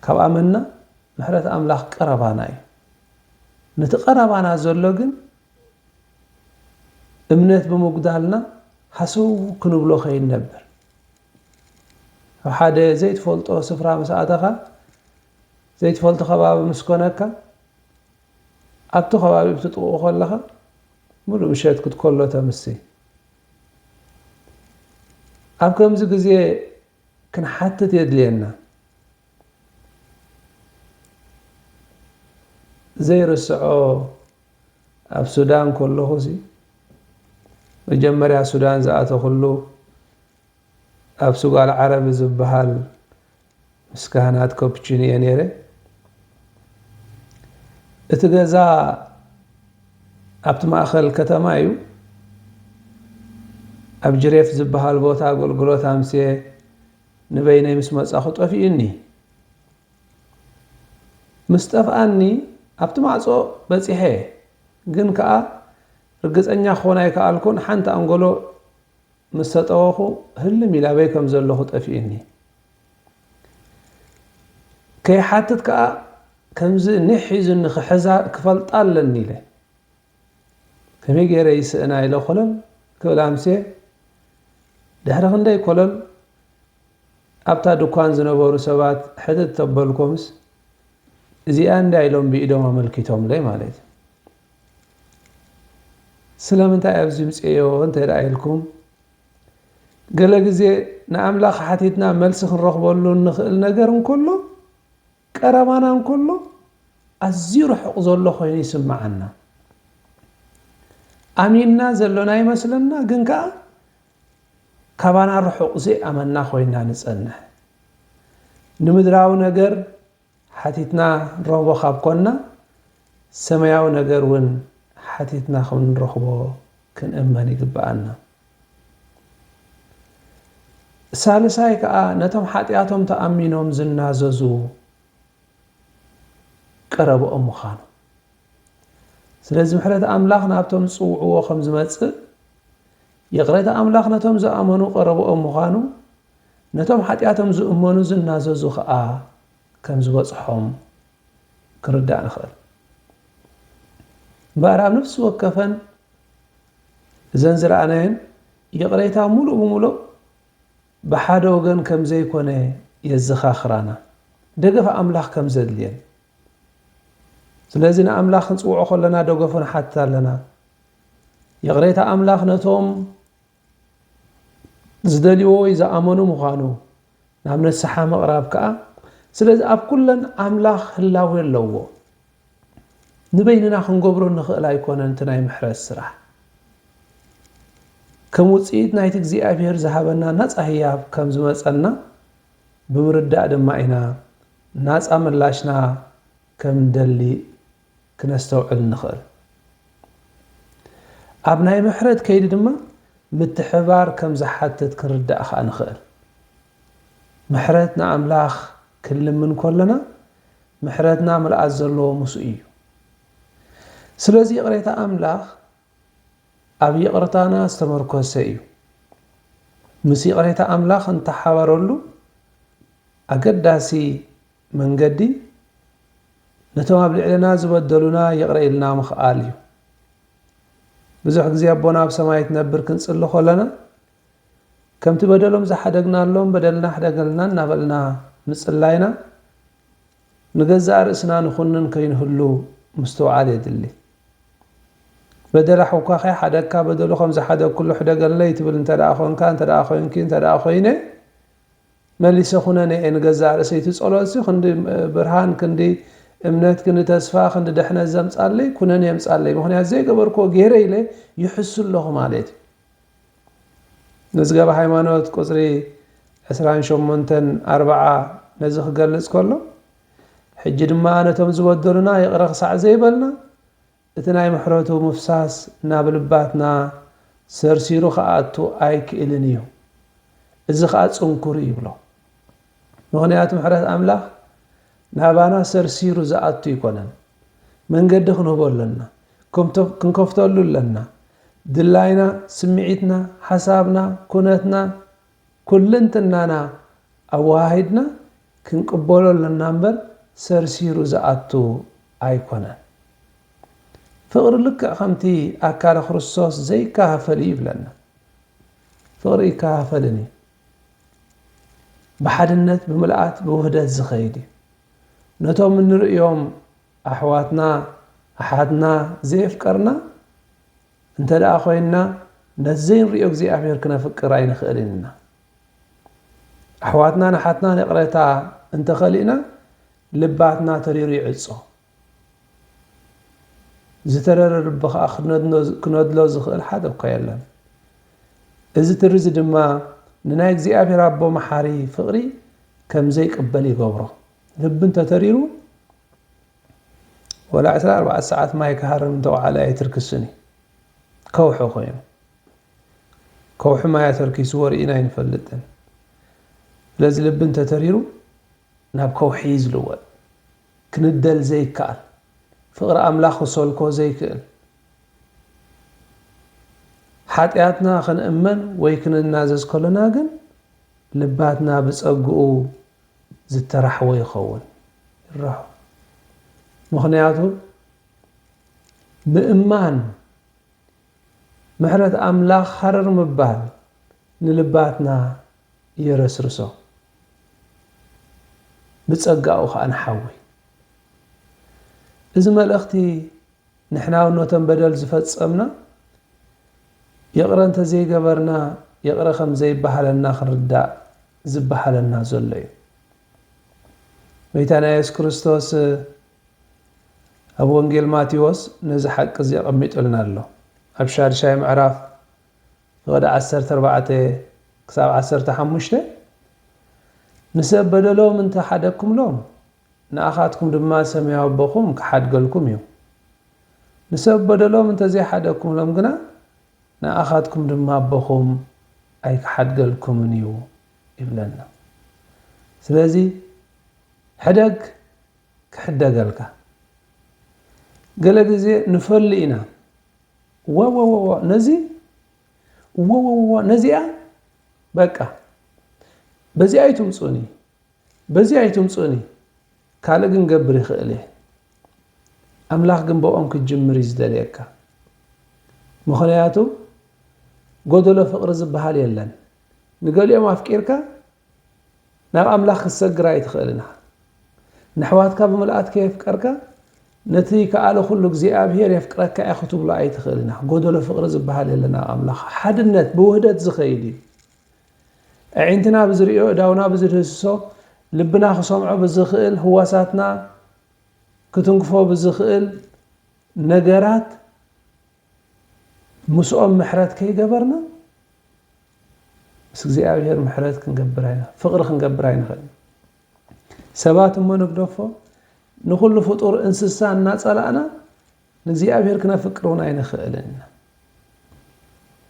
ካብ ኣመንና ምሕረት ኣምላኽ ቀረባና እዩ። ነቲ ቀረባና ዘሎ ግን እምነት ብምጉዳልና ሃስው ክንብሎ ከይንነብር። ኣብ ሓደ ዘይትፈልጦ ስፍራ ምስ ኣተኻ፣ ዘይትፈልጦ ከባቢ ምስ ኮነካ፣ ኣብቲ ከባቢ ብትጥቕኡ ከለኻ፣ ሙሉእ ምሸት ክትኮሎ ተምሲ። ኣብ ከምዚ ግዜ ክንሓትት የድልየና። ዘይርስዖ፣ ኣብ ሱዳን ከለኹ ሲ፣ መጀመርያ ሱዳን ዝኣተኹሉ፣ ኣብ ሱጋል ዓረቢ ዝበሃል ምስ ካህናት ኮፕችን እየ ነይረ። እቲ ገዛ ኣብቲ ማእኸል ከተማ እዩ። ኣብ ጅሬፍ ዝበሃል ቦታ ኣገልግሎት ኣምስየ ንበይነይ ምስ መጻኹ ጠፊኡኒ። ምስ ጠፍኣኒ ኣብቲ ማዕጾ በጺሐ፣ ግን ከኣ ርግጸኛ ክኾን ኣይከኣልኩን። ሓንቲ ኣንጎሎ ምስ ተጠወኹ ህልም ኢለ ኣበይ ከም ዘለኹ ጠፊኡኒ። ከይሓትት ከኣ ከምዚ ኒሕ ሒዙኒ ክሕዛ ክፈልጣ ኣለኒ ኢለ። ከመይ ገይረ ይስእና ኢለ ኮለል ክብል ኣምስየ። ድሕሪ ክንደይ ኮለል ኣብታ ድኳን ዝነበሩ ሰባት ሕትት ተበልኩምስ፣ እዚኣ እንድያ ኢሎም ብኢዶም ኣመልኪቶምለይ ማለት እዩ። ስለምንታይ ኣብዚ ምፅእዮ እንተ ደኣ ኢልኩም፣ ገለ ግዜ ንኣምላኽ ሓቲትና መልሲ ክንረኽበሉ እንኽእል ነገር እንከሎ፣ ቀረባና እንከሎ ኣዝዩ ርሑቕ ዘሎ ኮይኑ ይስምዓና። ኣሚንና ዘሎና ይመስለና፣ ግን ከኣ ካባና ርሑቕ ዘይኣመንና ኮይና ንጸንሕ። ንምድራዊ ነገር ሓቲትና ንረኽቦ ካብ ኮና፣ ሰማያዊ ነገር እውን ሓቲትና ከም ንረኽቦ ክንእመን ይግብኣና። ሳልሳይ ከኣ ነቶም ሓጢኣቶም ተኣሚኖም ዝናዘዙ ቀረብኦም ምዃኑ። ስለዚ ምሕረት ኣምላኽ ናብቶም ዝጽውዕዎ ከም ዝመጽእ፣ ይቕሬታ ኣምላኽ ነቶም ዝኣመኑ ቀረብኦም ምዃኑ፣ ነቶም ሓጢኣቶም ዝእመኑ ዝናዘዙ ኸኣ ከም ዝበጽሖም ክንርዳእ ንኽእል። እምበኣር ኣብ ነፍሲ ወከፈን እዘን ዝረኣናየን ይቕሬታ ሙሉእ ብሙሉእ ብሓደ ወገን ከም ዘይኮነ የዘኻኽራና። ደገፍ ኣምላኽ ከም ዘድልየን። ስለዚ ንኣምላኽ ክንጽውዖ ከለና ደገፉ ንሓትት ኣለና። ይቕሬታ ኣምላኽ ነቶም ዝደልይዎ ወይ ዝኣመኑ ምዃኑ ናብ ንስሓ ምቕራብ ከኣ፣ ስለዚ ኣብ ኩለን ኣምላኽ ህላዌ ኣለዎ። ንበይንና ክንገብሮ ንኽእል ኣይኮነን እቲ ናይ ምሕረት ስራሕ። ከም ውጽኢት ናይቲ እግዚኣብሔር ዝሃበና ናጻ ህያብ ከም ዝመጸና ብምርዳእ ድማ ኢና ናጻ ምላሽና ከም ንደሊ ክነስተውዕል ንኽእል። ኣብ ናይ ምሕረት ከይዲ ድማ ምትሕብባር ከም ዝሓትት ክንርዳእ ከኣ ንኽእል። ምሕረት ንኣምላኽ ክንልምን ከለና፣ ምሕረትና ምልኣት ዘለዎ ምስኡ እዩ። ስለዚ ይቕሬታ ኣምላኽ ኣብ ይቕርታና ዝተመርኮሰ እዩ። ምስ ይቕሬታ ኣምላኽ እንተሓባረሉ ኣገዳሲ መንገዲ ነቶም ኣብ ልዕልና ዝበደሉና ይቕረ ኢልና ምኽኣል እዩ። ብዙሕ ግዜ ኣቦና ኣብ ሰማይ ትነብር ክንጽሊ ከለና፣ ከምቲ በደሎም ዝሓደግናሎም በደልና ሕደገልና እናበልና ምጽላይና፣ ንገዛእ ርእስና ንኹንን ከይንህሉ ምስትውዓል የድሊ። በደል ኣሕውካ ከይሓደግካ፣ በደሉ ከም ዝሓደግኩሉ ሕደገለይ ትብል እንተ ደኣ ኾንካ፣ እንተ ደኣ ኾንኪ፣ እንተ ደኣ ኾይነ፣ መሊሰ ኩነኔ እየ ንገዛእ ርእሰይ። እቲ ጸሎትሲ ክንዲ ብርሃን፣ ክንዲ እምነት፣ ክንዲ ተስፋ፣ ክንዲ ድሕነት ዘምጻለይ ኩነኔ የምጻለይ። ምኽንያቱ ዘይገበርክዎ ገይረ ኢለ ይሕሱ ኣለኹ ማለት እዩ። መዝገበ ሃይማኖት ቁጽሪ ዕስራን ሸሞንተን ኣርብዓ ነዚ ክገልጽ ከሎ፣ ሕጂ ድማ ነቶም ዝበደሉና ይቕረ ክሳዕ ዘይበልና፣ እቲ ናይ ምሕረቱ ምፍሳስ ናብ ልባትና ሰርሲሩ ክኣቱ ኣይክእልን እዩ። እዚ ኸኣ ጽንኩር እዩ ይብሎ። ምኽንያቱ ምሕረት ኣምላኽ ናባና ሰርሲሩ ዝኣቱ ኣይኮነን። መንገዲ ክንህቦ ኣለና። ከምቶ-፣ ክንከፍተሉ ኣለና። ድላይና፣ ስምዒትና፣ ሓሳብና፣ ኩነትና፣ ኩልንትናና ኣወሃሂድና ክንቅበሎ ኣለና እምበር ሰርሲሩ ዝኣቱ ኣይኮነን። ፍቕሪ ልክዕ ከምቲ ኣካለ ክርስቶስ ዘይከፋፈል እዩ ይብለና። ፍቕሪ ይከፋፈልን እዩ። ብሓድነት፣ ብምልኣት፣ ብውህደት ዝኸይድ እዩ። ነቶም እንርእዮም ኣሕዋትና፣ ኣሓትና ዘየፍቀርና እንተ ደኣ ኮይንና፣ ነቲ ዘይንርእዮ እግዚኣብሔር ክነፍቅር ኣይንኽእልን ኢና። ኣሕዋትናን ኣሓትናን ይቕሬታ እንተኸሊእና፣ ልባትና ተሪሩ ይዕጾ። ዝተረረ ልቢ ኸኣ ክነድሎ ዝኽእል ሓደ እኳ የለን። እዚ ትሪ እዚ ድማ ንናይ እግዚኣብሔር ኣቦ መሓሪ ፍቕሪ ከም ዘይቅበል ይገብሮ። ልቢ እንተተሪሩ፣ ወላ ዕስራ ኣርባዕተ ሰዓት ማይ ክሃርም እንተወዓለ ኣይትርክስን እዩ። ከውሒ ኮይኑ። ከውሒ ማይ ኣተርኪስዎ ርኢና ኣይንፈልጥን። ስለዚ ልቢ እንተተሪሩ ናብ ከውሒ እዩ ዝልወጥ። ክንደል ዘይከኣል፣ ፍቕሪ ኣምላኽ ክሰልኮ ዘይክእል፣ ሓጢኣትና ክንእመን ወይ ክንናዘዝ ከሎና ግን ልባትና ብጸግኡ ዝተራሕወ ይኸውን። ይራሑ። ምኽንያቱ ምእማን፣ ምሕረት ኣምላኽ ሃረር ምባል ንልባትና የረስርሶ፣ ብጸጋኡ ኸኣ ንሓዊ። እዚ መልእኽቲ ንሕና እውን ነቶም በደል ዝፈጸምና ይቕረ እንተዘይገበርና ይቕረ ከም ዘይበሃለና ክንርዳእ ዝበሃለና ዘሎ እዩ። ጎይታና የሱስ ክርስቶስ ኣብ ወንጌል ማቴዎስ ነዚ ሓቂ እዚ ኣቐሚጡልና ኣሎ። ኣብ ሻድሻይ ምዕራፍ ፍቕዲ ዓሰርተ ኣርባዕተ ክሳብ ዓሰርተ ሓሙሽተ፣ "ንሰብ በደሎም እንተ ሓደግኩምሎም፣ ንኣኻትኩም ድማ ሰማያዊ ኣቦኹም ክሓድገልኩም እዩ። ንሰብ በደሎም እንተ ዘይሓደግኩምሎም ግና፣ ንኣኻትኩም ድማ ኣቦኹም ኣይክሓድገልኩምን እዩ" ይብለና። ስለዚ ሕደግ ክሕደገልካ። ገለ ግዜ ንፈሊ ኢና። ወወወወ፣ ነዚ፣ ወወወወ፣ ነዚኣ፣ በቃ፣ በዚኣ ኣይትምጹኒ፣ በዚኣ ኣይትምጹኒ፣ ካልእ ግን ገብር ይኽእል እየ። ኣምላኽ ግን ብኦም ክትጅምር እዩ ዝደልየካ። ምኽንያቱ፣ ጎደሎ ፍቕሪ ዝበሃል የለን። ንገሊኦም ኣፍቂርካ፣ ናብ ኣምላኽ ክትሰግር ኣይትኽእልን ኢኻ። ንኣሕዋትካ ብምልኣት ከየፍቀርካ፣ ነቲ ከኣለ ኩሉ እግዚኣብሄር የፍቅረካ እየ ክትብሎ ኣይትኽእልን ኢኻ። ጎደሎ ፍቕሪ ዝበሃል የለን ኣብ ኣምላኽ። ሓድነት ብውህደት ዝኸይድ እዩ። ኣዒንትና ብዝርእዮ፣ እዳውና ብዝድህስሶ፣ ልብና ክሰምዖ ብዝኽእል፣ ህዋሳትና ክትንክፎ ብዝኽእል ነገራት ምስኦም ምሕረት ከይገበርና፣ ምስ እግዚኣብሔር ምሕረት ክንገብር ኣይን-፣ ፍቕሪ ክንገብር ኣይንኽእልን። ሰባት እሞ ንግደፎ፣ ንኹሉ ፍጡር እንስሳ እናጸላእና፣ ንእግዚኣብሔር ክነፍቅር እውን ኣይንኽእልን ኢና።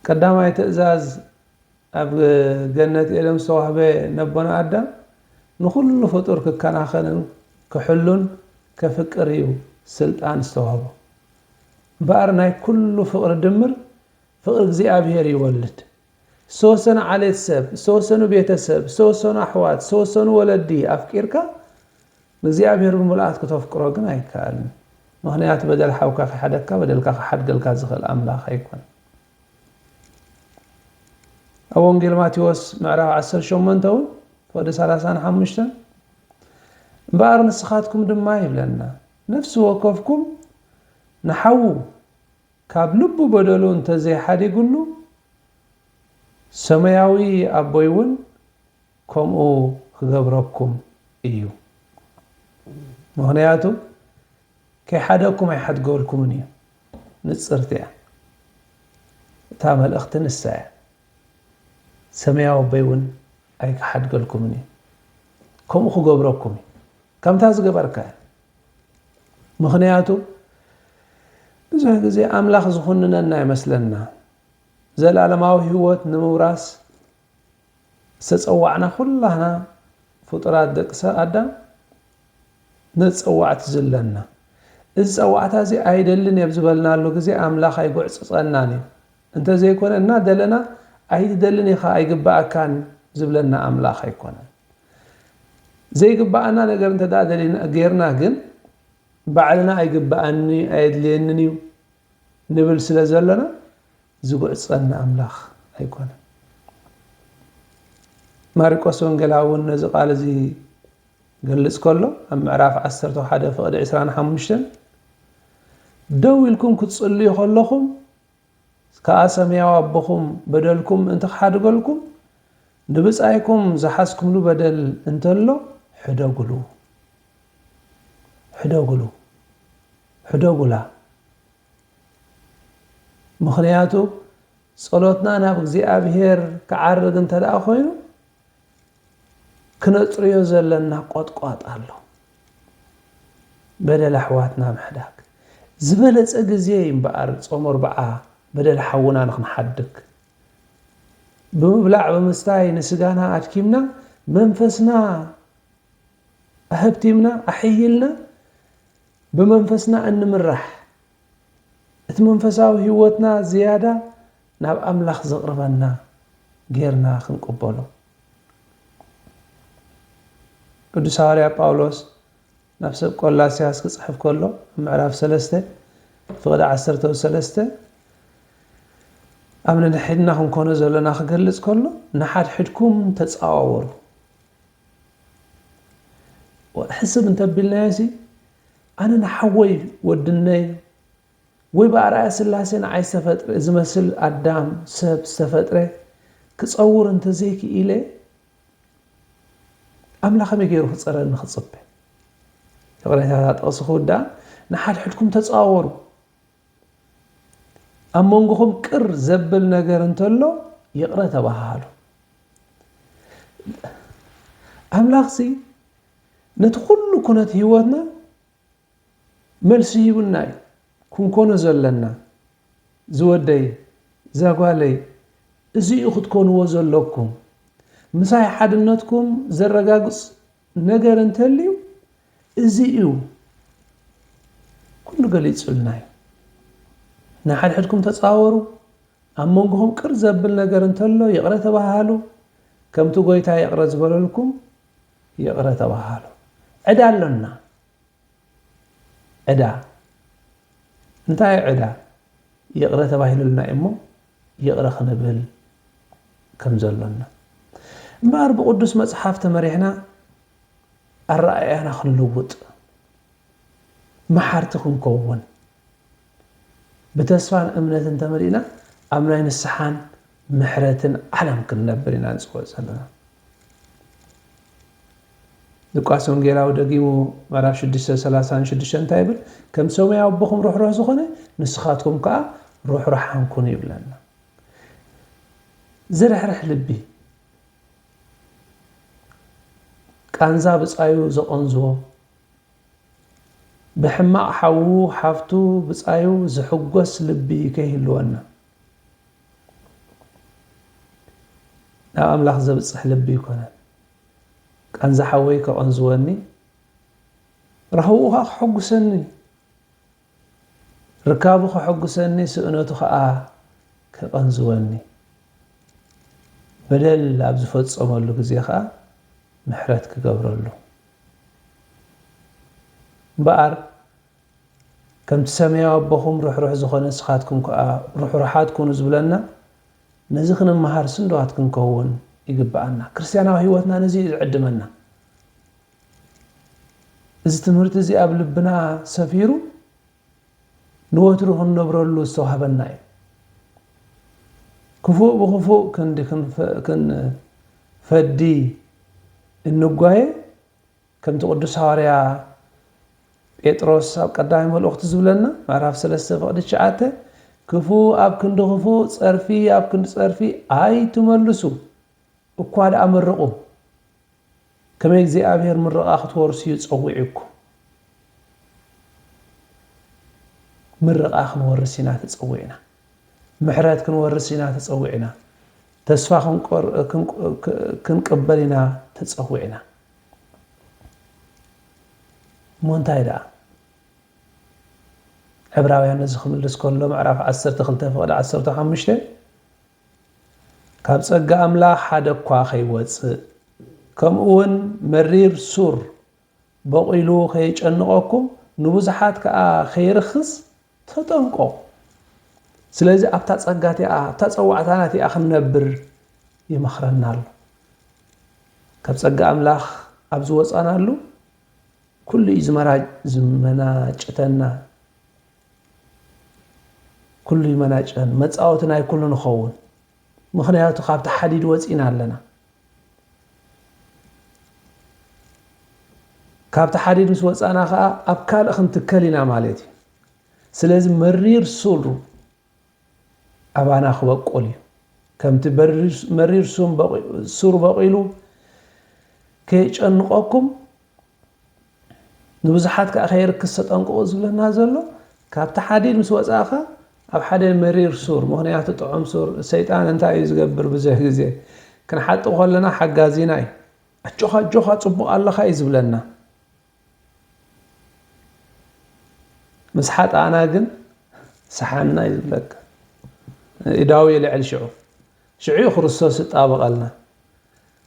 ቀዳማይ ትእዛዝ ኣብ ገነት ኤደን ዝተዋህበ ነቦና ኣዳም፣ ንኹሉ ፍጡር ክከናኸንን ክሕሉን ከፍቅር እዩ ስልጣን ዝተዋህቦ። እምበኣር ናይ ኩሉ ፍቕሪ ድምር ፍቕሪ እግዚኣብሔር ይወልድ። ዝተወሰነ ዓሌት ሰብ፣ ዝተወሰኑ ቤተሰብ፣ ዝተወሰኑ ኣሕዋት፣ ዝተወሰኑ ወለዲ ኣፍቂርካ፣ ንእግዚኣብሔር ብምልኣት ክተፍቅሮ ግን ኣይከኣልን። ምኽንያቱ በደል ሓውካ ክሓደካ፣ በደልካ ክሓድገልካ ዝኽእል ኣምላኽ ኣይኮነን። ኣብ ወንጌል ማቴዎስ ምዕራፍ ዓሰርተ ሸሞንተ እውን ፍቕዲ ሰላሳን ሓሙሽተን፣ "እምበኣር ንስኻትኩም ድማ" ይብለና፣ "ነፍሲ ወከፍኩም ንሓዉ ካብ ልቡ በደሉ እንተዘይሓዲጉሉ፣ ሰማያዊ ኣቦይ እውን ከምኡ ክገብረኩም እዩ። ምኽንያቱ ከይሓደኩም ኣይሓድገልኩምን እዩ።" ንጽርቲ እያ። እታ መልእኽቲ ንሳ እያ። "ሰማያዊ ኣቦይ እውን ኣይክሓድገልኩምን እዩ። ከምኡ ክገብረኩም እዩ። ከምታ ዝገበርካ እያ።" ምኽንያቱ ብዙሕ ግዜ ኣምላኽ ዝኹንነና ይመስለና። ዘለኣለማዊ ህይወት ንምውራስ ዝተጸዋዕና ኩላህና ፍጡራት ደቂ ሰብ ኣዳም ነቲ ጸዋዕቲ ዝለና። እዚ ጸዋዕታ እዚ ኣይደልን እየ ኣብ ዝበልናሉ ግዜ ኣምላኽ ኣይጉዕጽጸናን እዩ። እንተዘይኮነ እናደለና ኣይትደልን ኢኻ ኣይግብኣካን ዝብለና ኣምላኽ ኣይኮነን። ዘይግባኣና ነገር እንተ ደኣ ደሊና ጌርና ግን፣ ባዕልና ኣይግባኣኒ ኣየድልየንን እዩ ንብል ስለ ዘለና፣ ዝጉዕጸና ኣምላኽ ኣይኮነን። ማርቆስ ወንጌላዊ እውን ነዚ ቃል እዚ ገልጽ ከሎ፣ ኣብ ምዕራፍ ዓሰርተ ሓደ ፍቕዲ ዕስራን ሓሙሽተን፣ "ደው ኢልኩም ክትጽልዩ ከለኹም፣ ከኣ ሰማያዊ ኣቦኹም በደልኩም ምእንቲ ክሓድገልኩም፣ ንብጻይኩም ዝሓዝኩምሉ በደል እንተሎ ሕደጉሉ፣ ሕደጉሉ፣ ሕደጉላ።" ምኽንያቱ፣ ጸሎትና ናብ እግዚኣብሔር ክዓርግ እንተ ደኣ ኮይኑ፣ ክነጽርዮ ዘለና ቆጥቋጥ ኣሎ። በደል ኣሕዋትና ምሕዳግ። ዝበለጸ ግዜ እዩ እምበኣር ጾም ኣርብዓ በደል ሓውና ንኽንሓድግ። ብምብላዕ ብምስታይ ንስጋና ኣድኪምና፣ መንፈስና ኣህብቲምና፣ ኣሕይልና፣ ብመንፈስና እንምራሕ፣ እቲ መንፈሳዊ ህይወትና ዝያዳ ናብ ኣምላኽ ዘቕርበና ጌርና ክንቅበሎ። ቅዱስ ሃዋርያ ጳውሎስ ናብ ሰብ ቆላስያስ ክጽሕፍ ከሎ፣ ኣብ ምዕራፍ ሰለስተ ፍቕዲ ዓሰርተ ሰለስተ፣ ኣብ ነንሕድና ክንኮኖ ዘለና ክገልጽ ከሎ፣ "ንሓድሕድኩም ተጻዋወሩ።" ሕስብ እንተቢልናዮ ሲ፣ ኣነ ንሓወይ ወድነይ ወይ ብኣርኣያ ስላሴ ንዓይ ዝተፈጥረ ዝመስል ኣዳም ሰብ ዝተፈጥረ ክጸውር እንተዘይክኢለ፣ ኣምላኽ ከመይ ገይሩ ክጸረኒ ክጽበ? ይቕሬታ፣ እታ ጥቕሲ ክውድኣ፣ "ንሓድሕድኩም ተጻወሩ፣ ኣብ መንጎኹም ቅር ዘብል ነገር እንተሎ ይቕረ ተባሃሃሉ።" ኣምላኽሲ ነቲ ኩሉ ኩነት ህይወትና መልሲ ሂቡና እዩ። ክንኮኖ ዘለና፣ ዝወደይ፣ ዛጓለይ፣ እዚ እዩ ክትኮንዎ ዘለኩም። ምሳይ ሓድነትኩም ዘረጋግጽ ነገር እንተልዩ፣ እዚ እዩ። ኩሉ ገሊጹልና እዩ። ንሓድሕድኩም ተጻወሩ፣ ኣብ መንጎኹም ቅር ዘብል ነገር እንተሎ ይቕረ ተባሃሉ፣ ከምቲ ጎይታ ይቕረ ዝበለልኩም ይቕረ ተባሃሉ። ዕዳ ኣሎና። ዕዳ። እንታይ ዕዳ? ይቕረ ተባሂሉልና እሞ ይቕረ ክንብል ከም ዘሎና። እምበኣር ብቅዱስ መጽሓፍ ተመሪሕና ኣረኣእያና ክንልውጥ፣ መሓርቲ ክንከውን፣ ብተስፋን እምነትን ተመሊእና ኣብ ናይ ንስሓን ምሕረትን ዓለም ክንነብር ኢና ንጽውዕ ዘለና። ሉቃስ ወንጌላዊ ደጊሙ ምዕራፍ ሽዱሽተ ሰላሳ ሽዱሽተ እንታይ ይብል? "ከም ሰማያዊ ኣቦኹም ርሕሩሕ ዝኾነ ንስኻትኩም ከኣ ርሕሩሓን ኩኑ" ይብለና። ዝርሕርሕ ልቢ፣ ቃንዛ ብጻዩ ዘቐንዝዎ፣ ብሕማቕ ሓዉ ሓፍቱ ብጻዩ ዝሕጎስ ልቢ ከይህልወና። ናብ ኣምላኽ ዘብጽሕ ልቢ ይኮነን። ቃንዛ ሓወይ ከቐንዝወኒ፣ ራህውኡ ኸኣ ከሐጉሰኒ፣ ርካቡ ከሐጉሰኒ፣ ስእነቱ ኸኣ ከቐንዝወኒ። በደል ኣብ ዝፈጸመሉ ግዜ ኸኣ ምሕረት ክገብረሉ። እምበኣር ከምቲ ሰማያዊ ኣቦኹም ርሕሩሕ ዝኾነ ንስኻትኩም ከኣ ርሕሩሓት ኩኑ ዝብለና፣ ነዚ ክንመሃር ስንድዋት ክንከውን ይግብኣና። ክርስትያናዊ ህይወትና ነዚ እዩ ዝዕድመና። እዚ ትምህርቲ እዚ ኣብ ልብና ሰፊሩ ንወትሩ ክንነብረሉ ዝተዋህበና እዩ። ክፉእ ብኽፉእ ክንዲ ክንፈ-፣ ክንፈዲ እንጓየ፣ ከምቲ ቅዱስ ሃዋርያ ጴጥሮስ ኣብ ቀዳማይ መልእኽቱ ዝብለና፣ ምዕራፍ ሰለስተ ፍቕዲ ትሽዓተ፣ "ክፉእ ኣብ ክንዲ ክፉእ፣ ጸርፊ ኣብ ክንዲ ጸርፊ ኣይትመልሱ፣ እኳ ደኣ መርቑ፣ ከመይ እግዚኣብሔር ምርቓ ክትወርሱ እዩ ጸዊዑኩም።" ምርቓ ክንወርስ ኢና ተጸዊዕና። ምሕረት ክንወርስ ኢና ተጸዊዕና። ተስፋ ክንቆር-፣ ክንቅ-፣ ክ-፣ ክንቅበል ኢና ተጸዊዕና። እሞ እንታይ ደኣ? ዕብራውያን ነዚ ክምልስ ከሎ፣ ምዕራፍ ዓሰርተ ክልተ ፍቕዲ ዓሰርተ ሓሙሽተ፣ "ካብ ጸጋ ኣምላኽ ሓደ እኳ ከይወጽእ፣ ከምኡ እውን መሪር ሱር በቒሉ ከየጨንቐኩም፣ ንብዙሓት ከኣ ከየርክስ ተጠንቀቑ። ስለዚ ኣብታ ጸጋ እቲኣ፣ ኣብታ ጸዋዕታና እቲኣ ክንነብር ይመኽረና ኣሎ። ካብ ጸጋ ኣምላኽ ኣብ ዝወጻናሉ ኩሉ እዩ ዝመራ-፣ ዝመናጭተና። ኩሉ ይመናጨን፣ መጻወቲ ናይ ኩሉ ንኸውን። ምኽንያቱ ካብቲ ሓዲድ ወጺና ኣለና። ካብቲ ሓዲድ ምስ ወጻና ኸኣ ኣብ ካልእ ክንትከል ኢና ማለት እዩ። ስለዚ መሪር ሱር ኣባና ክበቁል እዩ። ከምቲ በሪር-፣ መሪር ሱም በቂ-፣ ሱር በቂሉ ከየጨንቐኩም፣ ንብዙሓት ከኣ ከየርክስ ተጠንቀቑ ዝብለና ዘሎ፣ ካብቲ ሓዲድ ምስ ወጻእኻ ኣብ ሓደ መሪር ሱር፣ ምኽንያቱ ጥዑም ሱር፣ ሰይጣን እንታይ እዩ ዝገብር? ብዙሕ ግዜ ክንሓጥእ ከለና ሓጋዚና እዩ። "ኣጆኻ፣ ኣጆኻ፣ ጽቡቕ ኣለኻ" እዩ ዝብለና። ምስ ሓጣእና ግን "ሰሓና" እዩ ዝብለካ። እዳዊ ይልዕል ሽዑ። ሽዑ እዩ ክርስቶስ ዝጣበቐልና።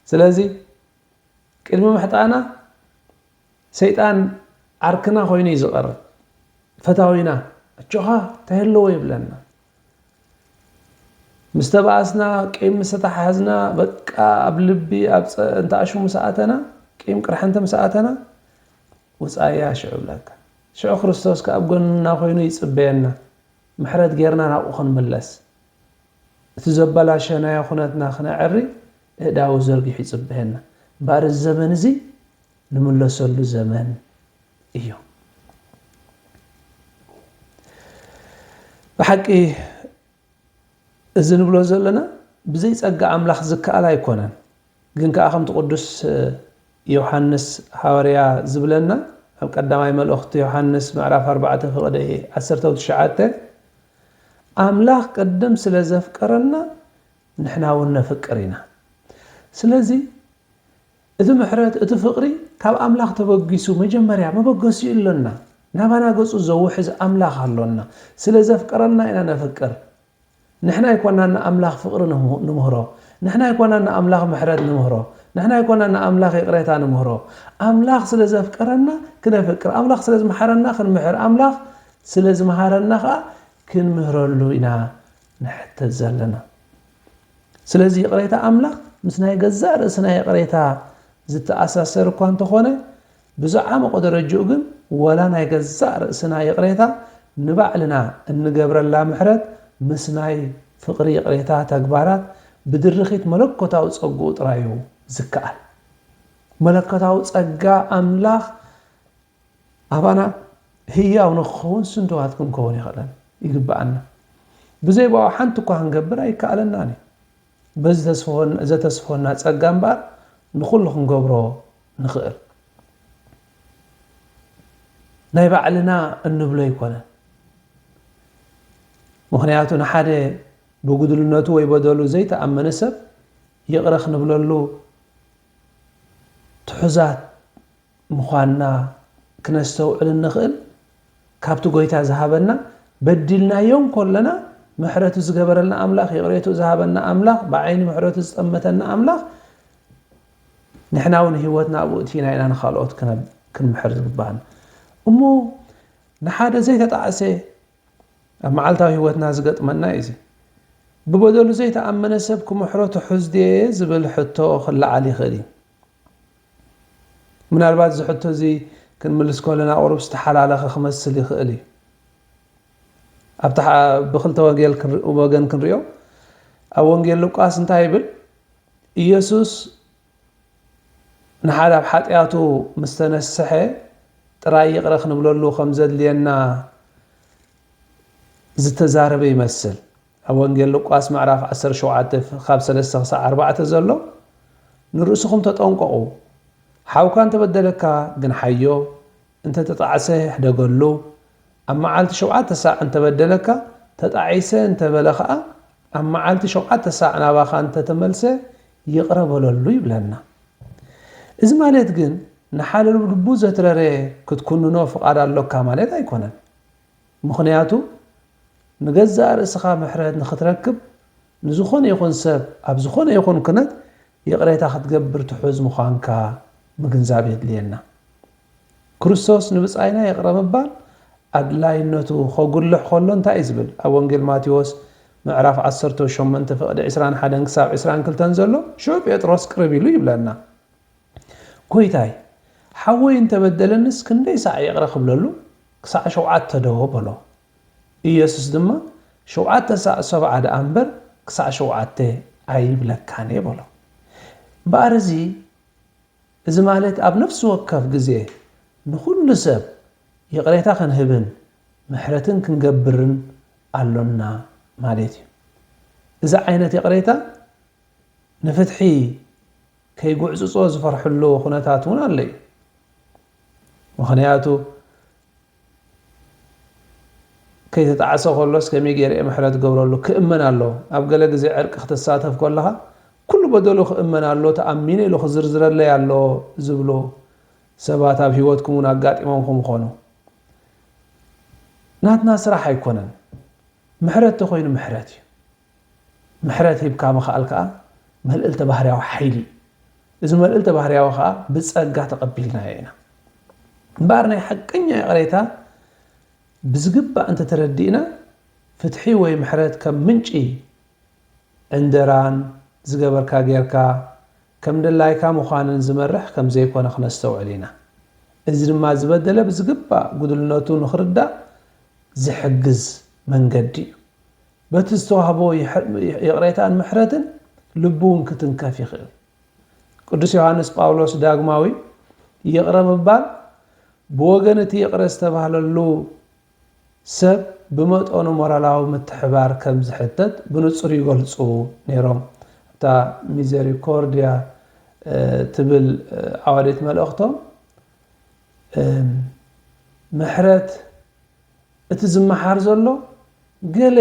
ስለዚ ቅድሚ ምሕጣና ሰይጣን ዓርክና ኮይኑ እዩ ዝቐርብ። ፈታዊና፣ "ኣጆኻ፣ እንታይ ኣለዎ?" ይብለና። ምስ ተባኣስና፣ ቂም ምስ ተተሓሕዝና፣ በቃ ኣብ ልቢ፣ ኣብ ጸ-፣ እንተ ኣሽሙ ምስ ኣተና፣ ቂም ቅርሕንቲ ምስ ኣተና፣ "ውጻእያ ሽዑ" ይብለካ። ሽዑ ክርስቶስ ከኣ ኣብ ጎንና ኮይኑ ይጽበየና። ምሕረት ጌርና ናብኡ ክንምለስ። እቲ ዘበላሸናዮ ኩነትና ክነዕሪ እዳው ዘርጊሑ ይጽበየና። እምበኣር እዚ ዘመን እዚ ንምለሰሉ ዘመን እዩ። ብሓቂ እዚ ንብሎ ዘለና ብዘይ ጸጋ ኣምላኽ ዝከኣል ኣይኮነን። ግን ከኣ ከምቲ ቅዱስ ዮሃንስ ሃዋርያ ዝብለና ኣብ ቀዳማይ መልእኽቲ ዮሃንስ ምዕራፍ ኣርባዕተ ፍቕዲ ዓሰርተ ትሽዓተ፣ ኣምላኽ ቅድም ስለ ዘፍቀረና ንሕና እውን ነፍቅር ኢና። ስለዚ እቲ ምሕረት፣ እቲ ፍቕሪ ካብ ኣምላኽ ተበጊሱ መጀመርያ መበገሲኡ ኣሎና። ናባና ገጹ ዘውሕዝ ኣምላኽ ኣሎና። ስለ ዘፍቀረና ኢና ነፍቅር። ንሕና ኣይኮናን ንኣምላኽ ፍቕሪ ንምህሮ። ንሕና ኣይኮናን ንኣምላኽ ምሕረት ንምህሮ። ንሕና ኣይኮናን ንኣምላኽ ይቕሬታ ንምህሮ። ኣምላኽ ስለ ዘፍቀረና ክነፍቅር፣ ኣምላኽ ስለ ዝመሓረና ክንምሕር፣ ኣምላኽ ስለ ዝመሃረና ኸኣ ክንምህረሉ ኢና ንሕተት ዘለና። ስለዚ ይቕሬታ ኣምላኽ ምስ ናይ ገዛእ ርእስና ይቕሬታ ዝተኣሳሰር እኳ እንተኾነ፣ ብዝዓመቖ ደረጅኡ ግን ወላ ናይ ገዛእ ርእስና ይቕሬታ ንባዕልና እንገብረላ ምሕረት ምስ ናይ ፍቕሪ ይቕሬታ ተግባራት ብድርኺት መለኮታዊ ጸግኡ ጥራይ እዩ ዝከኣል። መለኮታዊ ጸጋ ኣምላኽ ኣባና ህያው ንኽኸውን ስንድዋት ክንከውን ይኽእለን ይግብኣና። ብዘይ ብኣኡ ሓንቲ እኳ ክንገብር ኣይከኣለናን እዩ። በዚ ተስፍሆን-፣ ዘተስፍሆና ጸጋ እምበኣር ንኹሉ ክንገብሮ ንኽእል። ናይ ባዕልና እንብሎ ኣይኮነን። ምኽንያቱ ንሓደ ብጉድልነቱ ወይ በደሉ ዘይተኣመነ ሰብ ይቕረ ክንብለሉ ትሑዛት ምዃንና ክነስተውዕል እንኽእል፣ ካብቲ ጎይታ ዝሃበና፣ በዲልናዮ እንከለና ምሕረቱ ዝገበረልና ኣምላኽ፣ ይቕሬትኡ ዝሃበና ኣምላኽ፣ ብዓይኒ ምሕረቱ ዝጠመተና ኣምላኽ፣ ንሕና እውን ህይወትና ኣብኡ እቲና ኢና ንኻልኦት ክነ-፣ ክንምሕር ዝግባኣና። እሞ ንሓደ ዘይተጣዕሰ ኣብ መዓልታዊ ህይወትና ዝገጥመና እዩ እዚ። ብበደሉ ዘይተኣመነ ሰብ ክምሕሮ ትሑዝ ድየ ዝብል ሕቶ ክለዓል ይኽእል እዩ። ምናልባት እዚ ሕቶ እዚ ክንምልስ ከለና ቁሩብ ዝተሓላለኸ ክመስል ይኽእል እዩ። ኣብቲ ሓ-፣ ብክልተ ወንጌል ክንር-፣ ወገን ክንሪኦ፣ ኣብ ወንጌል ሉቃስ እንታይ ይብል? ኢየሱስ ንሓደ ኣብ ሓጢኣቱ ምስ ተነስሐ ጥራይ ይቕረ ክንብለሉ ከም ዘድልየና ዝተዛረበ ይመስል። ኣብ ወንጌል ሉቃስ ምዕራፍ ዓሰርተ ሸውዓተ ካብ ሰለስተ ክሳዕ ኣርባዕተ ዘሎ፣ "ንርእስኹም ተጠንቀቑ፣ ሓውካ እንተበደለካ ግንሓዮ፣ እንተ ተጣዕሰ ሕደገሉ፣ ኣብ መዓልቲ ሸውዓተ ሳዕ እንተበደለካ፣ ተጣዒሰ እንተበለ ኸኣ፣ ኣብ መዓልቲ ሸውዓተ ሳዕ ናባኻ እንተተመልሰ፣ ይቕረ በለሉ" ይብለና። እዚ ማለት ግን ንሓደ ልቡ ዘትረረ ክትኩንኖ ፍቓድ ኣሎካ ማለት ኣይኮነን። ምኽንያቱ ንገዛእ ርእስኻ ምሕረት ንኽትረክብ ንዝኾነ ይኹን ሰብ ኣብ ዝኾነ ይኹን ኩነት ይቕሬታ ክትገብር ትሑዝ ምዃንካ ምግንዛብ የድልየና። ክርስቶስ ንብጻይና ይቕረ ምባል ኣድላይነቱ ከጉልሕ ከሎ እንታይ እዩ ዝብል? ኣብ ወንጌል ማቴዎስ ምዕራፍ ዓሰርተ ሸሞንተ ፍቕዲ ዕስራን ሓደን ክሳብ ዕስራን ክልተን ዘሎ፣ ሽዑ ጴጥሮስ ቅርብ ኢሉ ይብለና፣ "ጎይታይ፣ ሓወይ እንተበደለንስ ክንደይ ሳዕ ይቕረ ክብለሉ? ክሳዕ ሸውዓተ ዶ?" በሎ። ኢየሱስ ድማ፣ "ሸውዓተ ሳዕ ሰብዓ ደኣ እምበር ክሳዕ ሸውዓተ ኣይብለካን እየ" በሎ። እምበኣር እዚ፣ እዚ ማለት ኣብ ነፍሲ ወከፍ ግዜ ንኹሉ ሰብ ይቕሬታ ክንህብን ምሕረትን ክንገብርን ኣሎና ማለት እዩ። እዚ ዓይነት ይቕሬታ ንፍትሒ ከይጉዕጽጾ ዝፈርሕሉ ኩነታት እውን ኣሎ እዩ። ምኽንያቱ ከይተጣዕሰ ከሎስ ከመይ ገይረ እየ ምሕረት ገብረሉ? ክእመን ኣሎ። ኣብ ገለ ግዜ ዕርቂ ክትሳተፍ ከለኻ ኩሉ በደሉ ክእመን ኣሎ፣ ተኣሚነ ኢሉ ክዝርዝረለይ ኣሎ ዝብሉ ሰባት ኣብ ህይወትኩም እውን ኣጋጢሞምኩም ይኾኑ። ናትና ስራሕ ኣይኮነን። ምሕረት ተኾይኑ ምሕረት እዩ። ምሕረት ሂብካ ምኽኣል ከኣ መልእልተ ባህርያዊ ሓይሊ እዩ። እዚ መልእልተ ባህርያዊ ከኣ ብጸጋ ተቐቢልናዮ ኢና። እምበኣር ናይ ሓቀኛ ይቕሬታ ብዝግባእ እንተተረዲእና፣ ፍትሒ ወይ ምሕረት ከም ምንጪ ዕንደራን ዝገበርካ ጌርካ ከም ድላይካ ምዃንን ዝመርሕ ከም ዘይኮነ ክነስተውዕል ኢና። እዚ ድማ ዝበደለ ብዝግባእ ጉድልነቱ ንኽርዳእ ዝሕግዝ መንገዲ እዩ። በቲ ዝተዋህቦ ይሕ-፣ ይቕሬታን ምሕረትን ልቡ እውን ክትንከፍ ይኽእል። ቅዱስ ዮሃንስ ጳውሎስ ዳግማዊ፣ "ይቕረ ምባል ብወገን እቲ ይቕረ ዝተባህለሉ ሰብ ብመጠኑ ሞራላዊ ምትሕባር ከም ዝሕተት ብንጹር ይገልጹ ነይሮም።" ኣብታ ሚዘሪኮርድያ፣ እ፣ ትብል፣ እ፣ ዓዋዲት መልእኽቶም፣ እም፣ ምሕረት እቲ ዝመሓር ዘሎ ገለ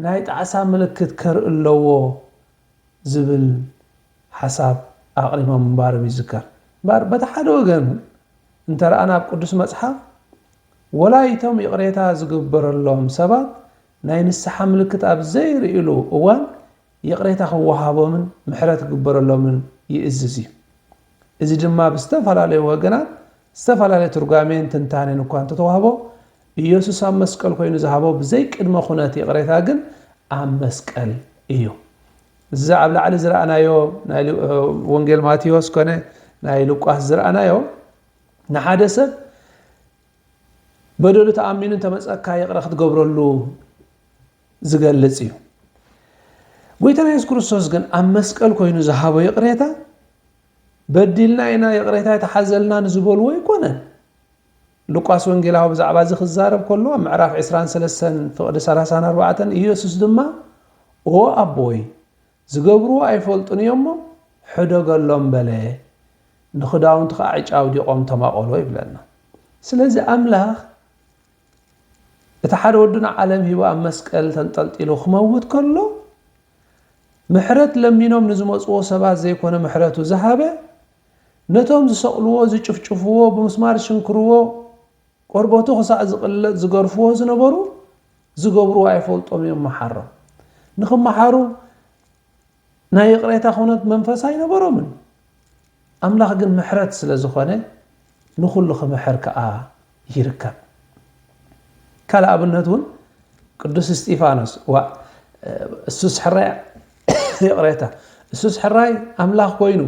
ናይ ጣዕሳ ምልክት ከርኢ ኣለዎ ዝብል ሓሳብ ኣቕሪቦም ምንባሮም ይዝከር። እምበኣር በቲ ሓደ ወገን እንተ ረኣና ኣብ ቅዱስ መጽሓፍ ወላ እቶም ይቕሬታ ዝግበረሎም ሰባት ናይ ንስሓ ምልክት ኣብ ዘይርእይሉ እዋን ይቕሬታ ክወሃቦምን ምሕረት ክግበረሎምን ይእዝዝ እዩ። እዚ ድማ ብዝተፈላለዩ ወገናት ዝተፈላለየ ትርጓሜን ትንታኔን እኳ እንተተዋህቦ፣ ኢየሱስ ኣብ መስቀል ኮይኑ ዝሃቦ ብዘይ ቅድመ ኩነት ይቕሬታ ግን ኣብ መስቀል እዩ። እዚ ኣብ ላዕሊ ዝረኣናዮ ናይ ሉ-፣ ወንጌል ማቴዎስ ኮነ ናይ ሉቃስ ዝረኣናዮ ንሓደ ሰብ በደሉ ተኣሚኑ እንተመጸካ ይቕረ ክትገብረሉ ዝገልጽ እዩ። ጎይታና የሱስ ክርስቶስ ግን ኣብ መስቀል ኮይኑ ዝሃቦ ይቕሬታ፣ "በዲልና ኢና፣ ይቕሬታ ይተሓዘልና" ንዝበልዎ ኣይኮነን። ሉቃስ ወንጌላዊ ብዛዕባ እዚ ክዛረብ ከሎ፣ ኣብ ምዕራፍ ዕስራን ሰለስተን ፍቕዲ ሰላሳን ኣርባዕተን፣ ኢየሱስ ድማ፣ "ኦ ኣቦይ፣ ዝገብርዎ ኣይፈልጡን እዮም እሞ፣ ሕደገሎም" በለ። ንኽዳውንቱ ኸዓ ዕጫ ኣውዲቖም ተማቐሎ ይብለና። ስለዚ ኣምላኽ እቲ ሓደ ወዱ ንዓለም ሂቡ ኣብ መስቀል ተንጠልጢሉ ክመውት ከሎ፣ ምሕረት ለሚኖም ንዝመጽዎ ሰባት ዘይኮነ ምሕረቱ ዝሃበ፣ ነቶም ዝሰቕልዎ፣ ዝጭፍጭፍዎ፣ ብምስማር ዝሽንክርዎ፣ ቆርበቱ ክሳዕ ዝቕለጥ ዝገርፍዎ ዝነበሩ፣ ዝገብርዎ ኣይፈልጦም እዮም፣ መሓሮም። ንኽመሓሩ ናይ ይቕሬታ ኩነት መንፈስ ኣይነበሮምን። ኣምላኽ ግን ምሕረት ስለ ዝኾነ ንኹሉ ክምሕር ከኣ ይርከብ። ካልእ ኣብነት እውን ቅዱስ እስጢፋኖስ፣ ዋ፣ እሱስ ሕራይ፣ ይቕሬታ፣ እሱስ ሕራይ ኣምላኽ ኮይኑ፣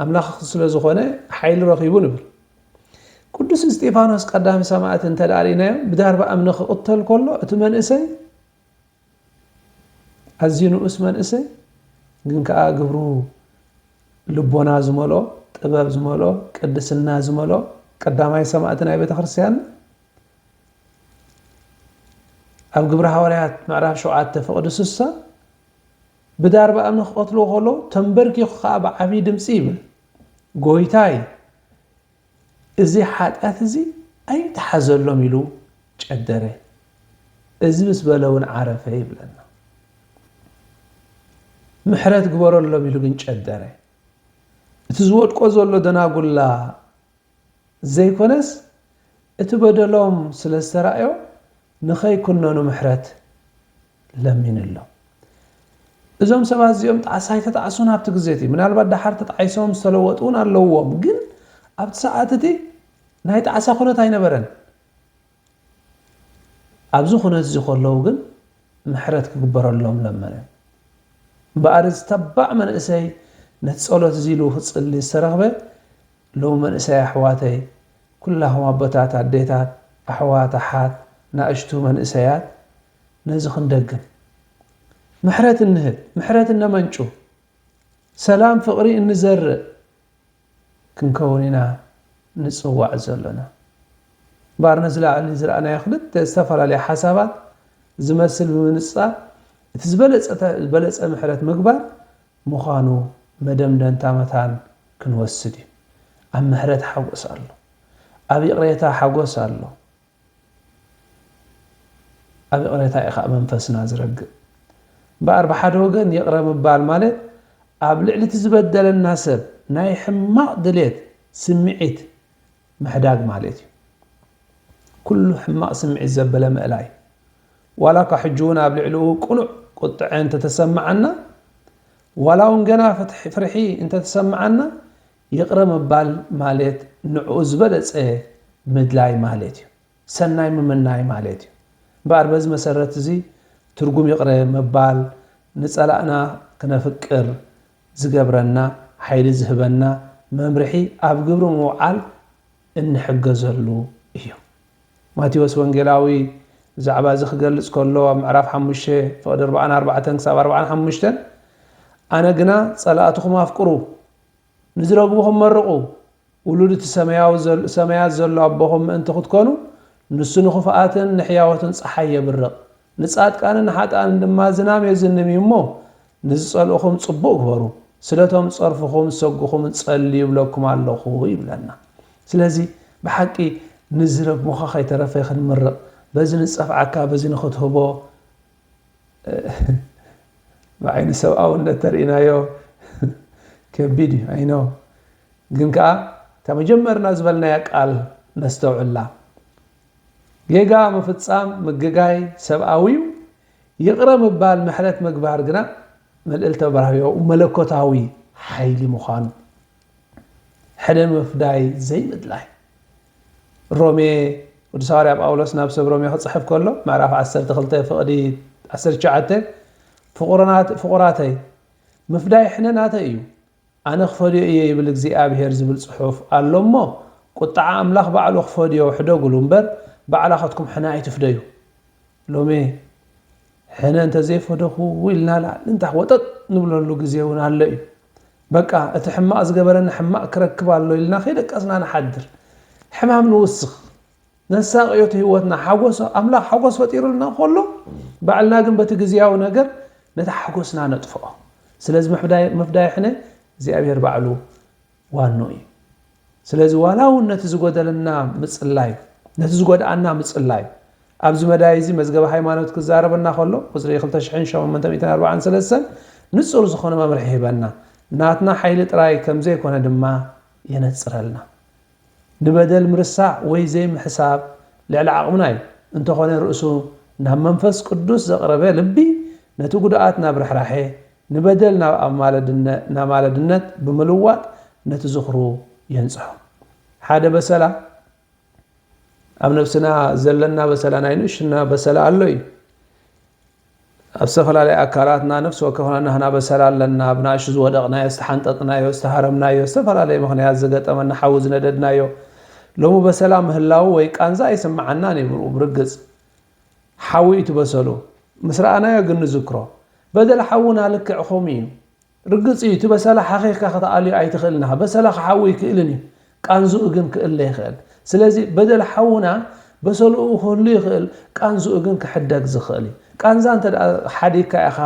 ኣምላኽ ስለ ዝኾነ ሓይሊ ረኺቡ ንብል። ቅዱስ እስጢፋኖስ ቀዳሚ ሰማዕት እንተ ደኣ ርኢናዮ፣ ብዳርባ እምኒ ክቕተል ከሎ፣ እቲ መንእሰይ ኣዝዩ ንኡስ መንእሰይ፣ ግን ከኣ ግብሩ ልቦና ዝመልኦ፣ ጥበብ ዝመልኦ፣ ቅድስና ዝመልኦ ቀዳማይ ሰማዕቲ ናይ ቤተ ክርስቲያን፣ ኣብ ግብረ ሃዋርያት ምዕራፍ ሸውዓተ ፍቕዲ ስሳ፣ ብዳርባ እምኒ ክቐትልዎ ከለዉ፣ ተንበርኪኹ ከኣ ብዓብዪ ድምጺ ይብል፣ "ጎይታይ፣ እዚ ሓጢኣት እዚ ኣይተሓዘሎም" ኢሉ ጨደረ። እዚ ምስ በለ እውን ዓረፈ ይብለና። "ምሕረት ግበረሎም" ኢሉ ግን ጨደረ። እቲ ዝወድቆ ዘሎ ደናጉላ ዘይኮነስ፣ እቲ በደሎም ስለ ዝተራእዮ፣ ንኸይኩነኑ ምሕረት ለሚንሎም። እዞም ሰባት እዚኦም ጣዕሳ ኣይተጣዕሱን ኣብቲ ግዜ እቲ። ምናልባት ደሓር ተጣዒሶም ዝተለወጡ እውን ኣለውዎም፣ ግን ኣብቲ ሰዓት እቲ ናይ ጣዕሳ ኩነት ኣይነበረን። ኣብዚ ኩነት እዚ ከለዉ ግን ምሕረት ክግበረሎም ለመነ። እምበኣር እዚ ተባዕ መንእሰይ ነቲ ጸሎት እዚ ኢሉ ክጽሊ ዝተረኽበ ሎሚ መንእሰይ ኣሕዋተይ፣ ኩላኹም ኣቦታት፣ ኣዴታት፣ ኣሕዋት፣ ኣሓት፣ ናእሽቱ መንእሰያት ነዚ ክንደግም። ምሕረት እንህብ፣ ምሕረት እነመንጩ፣ ሰላም ፍቕሪ እንዘርእ ክንከውን ኢና ንጽዋዕ ዘሎና። እምበኣር ነዚ ላዕሊ ዝረኣናዮ ክልተ ዝተፈላለያ ሓሳባት ዝመስል ብምንጻር እቲ ዝበለጸ ዝበለጸ ምሕረት ምግባር ምዃኑ መደምደምታ መታን ክንወስድ እዩ። ኣብ ምሕረት ሓጎስ ኣሎ። ኣብ ይቕሬታ ሓጎስ ኣሎ። ኣብ ይቕሬታ እዩ ኸዓ መንፈስና ዝረግእ። እምበኣር ብሓደ ወገን ይቕረ ምባል ማለት ኣብ ልዕሊ እቲ ዝበደለና ሰብ ናይ ሕማቕ ድሌት ስምዒት ምሕዳግ ማለት እዩ። ኩሉ ሕማቕ ስምዒት ዘበለ ምእላይ። ዋላ እኳ ሕጂ እውን ኣብ ልዕሊኡ ቅኑዕ ቁጥዐ እንተተሰምዓና፣ ዋላ እውን ገና ፍትሒ ፍርሒ እንተተሰምዓና፣ ይቕረ ምባል ማለት ንዕኡ ዝበለጸ ምድላይ ማለት እዩ። ሰናይ ምምናይ ማለት እዩ። እምበኣር በዚ መሰረት እዚ ትርጉም ይቕረ ምባል ንጸላእና ክነፍቅር ዝገብረና፣ ሓይሊ ዝህበና መምርሒ ኣብ ግብሪ ምውዓል እንሕገዘሉ እዩ። ማቴዎስ ወንጌላዊ ብዛዕባ እዚ ክገልጽ ከሎ ኣብ ምዕራፍ ሓሙሽተ ፍቕዲ ኣርባዓን ኣርባዕተን ክሳብ ኣርባዓን ሓሙሽተን ኣነ ግና ጸላእትኹም ኣፍቅሩ፣ ንዝረግሙኹም መርቑ፣ ውሉድ እቲ ሰማያዊ ዘል- ሰማያት ዘሎ ኣቦኹም ምእንቲ ክትኮኑ፣ ንሱ ንኽፉኣትን ንሕያዎትን ጸሓይ የብርቕ፣ ንጻድቃንን ንሓጥኣንን ድማ ዝናም የዝንም እዩ እሞ፣ ንዝጸልእኹም ጽቡቕ ግበሩ፣ ስለቶም ጸርፍኹም ዝሰጉኹምን ጸልዩ ይብለኩም ኣለኹ ይብለና። ስለዚ ብሓቂ ንዝረግሙኻ ከይተረፈ ክንምርቕ፣ በዚ ንጸፍዓካ፣ በዚ ንኽትህቦ፣ ብዓይኒ ሰብኣውነት ተርእናዮ ከቢድ እዩ፣ ኣይኖ። ግን ከኣ እታ መጀመርና ዝበልናያ ቃል ነስተውዕላ። ጌጋ ምፍጻም ምግጋይ ሰብኣዊ እዩ። ይቕረ ምባል፣ ምሕረት ምግባር ግና መልእልተ ባህርያዊ መለኮታዊ ሓይሊ ምዃኑ። ሕነ ምፍዳይ ዘይምድላይ። ሮሜ፣ ቅዱስ ሃዋርያ ጳውሎስ ናብ ሰብ ሮሜ ክጽሕፍ ከሎ፣ ምዕራፍ ዓሰርተ ክልተ ፍቕዲ ዓሰርተ ትሽዓተ፣ ፍቑራናት- ፍቑራተይ፣ ምፍዳይ ሕነ ናተይ እዩ፣ ኣነ ክፈድዮ እየ ይብል እግዚኣብሔር ዝብል ጽሑፍ ኣሎ እሞ፣ ቁጥዓ ኣምላኽ ባዕሉ ክፈድዮ ሕደጉሉ እምበር፣ ባዕላኸትኩም ሕነ ኣይትፍደዩ። ሎሚ ሕነ እንተዘይፈደኹ ኢልና ላዕሊ ንታሕ ወጠጥ ንብለሉ ግዜ እውን ኣሎ እዩ። በቃ እቲ ሕማቕ ዝገበረኒ ሕማቕ ክረክብ ኣሎ ኢልና ከይደቀስና ንሓድር። ሕማም ንውስኽ። ነሳቕዮ እቲ ህይወትና ሓጎስ፣ ኣምላኽ ሓጎስ ፈጢሩልና ከሎ፣ ባዕልና ግን በቲ ግዝያዊ ነገር ነቲ ሓጎስና ነጥፍኦ። ስለዚ ምፍዳይ- ምፍዳይ ሕነ እግዚኣብሔር ባዕሉ ዋንኡ እዩ። ስለዚ ዋላ እውን ነቲ ዝጎደለና ምጽላይ፣ ነቲ ዝጎድኣና ምጽላይ፣ ኣብዚ መዳይ እዚ መዝገበ ሃይማኖት ክዛረበና ከሎ ቁጽሪ ክልተ ሽሕን ሸሞንተ ሚእትን ኣርባዓን ሰለስተን ንጹር ዝኾነ መምርሒ ሂበና። ናትና ሓይሊ ጥራይ ከም ዘይኮነ ድማ የነጽረልና። ንበደል ምርሳዕ ወይ ዘይምሕሳብ ልዕሊ ዓቕምና እዩ። እንተኾነ ርእሱ ናብ መንፈስ ቅዱስ ዘቕረበ ልቢ ነቲ ጉድኣት ናብ ርሕራሐ፣ ንበደል ናብ ኣማለድነ- ናብ ኣማለድነት ብምልዋጥ ነቲ ዝኽሩ የንጽሖ። ሓደ በሰላ ኣብ ነብስና ዘለና በሰላ ናይ ንእሽና በሰላ ኣሎ እዩ። ኣብ ዝተፈላለየ ኣካላትና ነፍሲ ወከፍና ናህና በሰላ ኣለና። ብናእሹ ዝወደቕናዮ፣ ዝተሓንጠጥናዮ፣ ዝተሃረምናዮ፣ ዝተፈላለየ ምኽንያት ዝገጠመና፣ ሓዊ ዝነደድናዮ። ሎሚ በሰላ ምህላው ወይ ቃንዛ ኣይስምዓናን እዩ ብርኡ ብርግጽ። ሓዊ እዩ እቲ በሰሉ። ምስ ረኣናዮ ግን ንዝክሮ። በደል ሓውና ልክዕ ከምኡ እዩ። ርግጽ እዩ፣ እቲ በሰላ ሓኺኽካ ከተኣልዮ ኣይትኽእልን ኢኻ። በሰላ ክሓዊ ኣይክእልን እዩ፣ ቃንዝኡ ግን ክእለ ይኽእል። ስለዚ በደል ሓውና በሰልኡ ክህሉ ይኽእል፣ ቃንዝኡ ግን ክሕደግ ዝኽእል እዩ። ቃንዛ እንተ ደኣ ሓዲግካ ኢኻ፣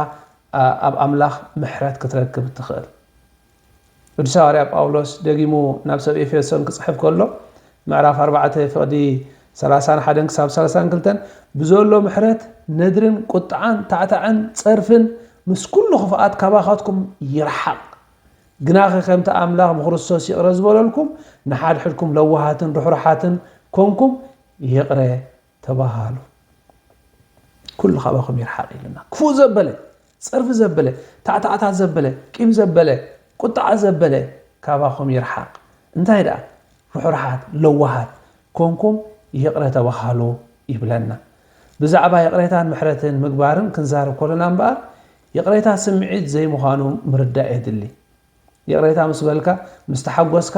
ኣ- ኣብ ኣምላኽ ምሕረት ክትረክብ እትኽእል። ቅዱስ ሃዋርያ ጳውሎስ ደጊሙ ናብ ሰብ ኤፌሶን ክጽሕፍ ከሎ ምዕራፍ ኣርባዕተ ፍቕዲ ሰላሳን ሓደን ክሳብ ሰላሳን ክልተን ብዘሎ ምሕረት ነድርን ቁጥዓን ታዕታዕን ጸርፍን ምስ ኩሉ ክፍኣት ካባኻትኩም ይርሓቕ። ግናኸ ከምቲ ኣምላኽ ብክርስቶስ ይቕረ ዝበለልኩም ንሓድሕድኩም ለዋሃትን ርሕሩሓትን ኮንኩም ይቕረ ተባሃሉ። ኩሉ ካባኹም ይርሓቕ ኢልና። ክፉእ ዘበለ፣ ጸርፊ ዘበለ፣ ታዕታዕታ ዘበለ፣ ቂም ዘበለ፣ ቁጥዓ ዘበለ ካባኹም ይርሓቕ። እንታይ ደኣ? ርሑርሓት፣ ለዋሃት ኮንኩም ይቕረ ተባሃሉ ይብለና። ብዛዕባ ይቕሬታን ምሕረትን ምግባርን ክንዛረብ ከሎና እምበኣር፣ ይቕሬታ ስምዒት ዘይምዃኑ ምርዳእ የድሊ። ይቕሬታ ምስ በልካ፣ ምስ ተሓጎስካ፣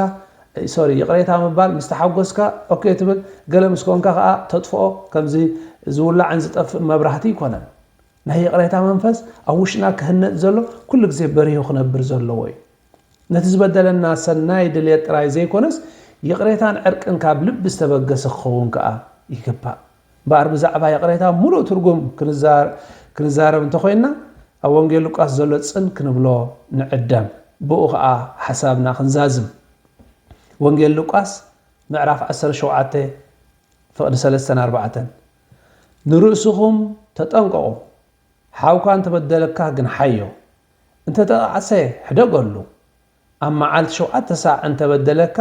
ሶሪ፣ ይቕሬታ ምባል ምስ ተሓጎስካ ኦኬ ትብል፣ ገለ ምስ ኮንካ ከኣ ተጥፍኦ፣ ከምዚ ዝውላዕን ዝጠፍእ መብራህቲ ኣይኮነን። ናይ ይቕሬታ መንፈስ ኣብ ውሽጥና ክህነጽ ዘሎ፣ ኩሉ ግዜ በሪሁ ክነብር ዘለዎ እዩ። ነቲ ዝበደለና ሰናይ ድልየት ጥራይ ዘይኮነስ፣ ይቕሬታን ዕርቅን ካብ ልቢ ዝተበገሰ ክኸውን ከኣ ይግባእ። እምበኣር ብዛዕባ ይቕሬታ ምሉእ ትርጉም ክንዛር-፣ ክንዛረብ እንተኾይንና፣ ኣብ ወንጌል ሉቃስ ዘሎ ጽን ክንብሎ ንዕደም። ብኡ ኸኣ ሓሳብና ክንዛዝም። ወንጌል ሉቃስ ምዕራፍ ዓሰርተ ሸውዓተ ፍቕዲ ሰለስተን ኣርባዕተን። "ንርእስኹም ተጠንቀቑ፣ ሓውካ እንተበደለካ ግንሓዮ፣ እንተተጣዕሰ ሕደገሉ፣ ኣብ መዓልቲ ሸውዓተ ሳዕ እንተበደለካ፣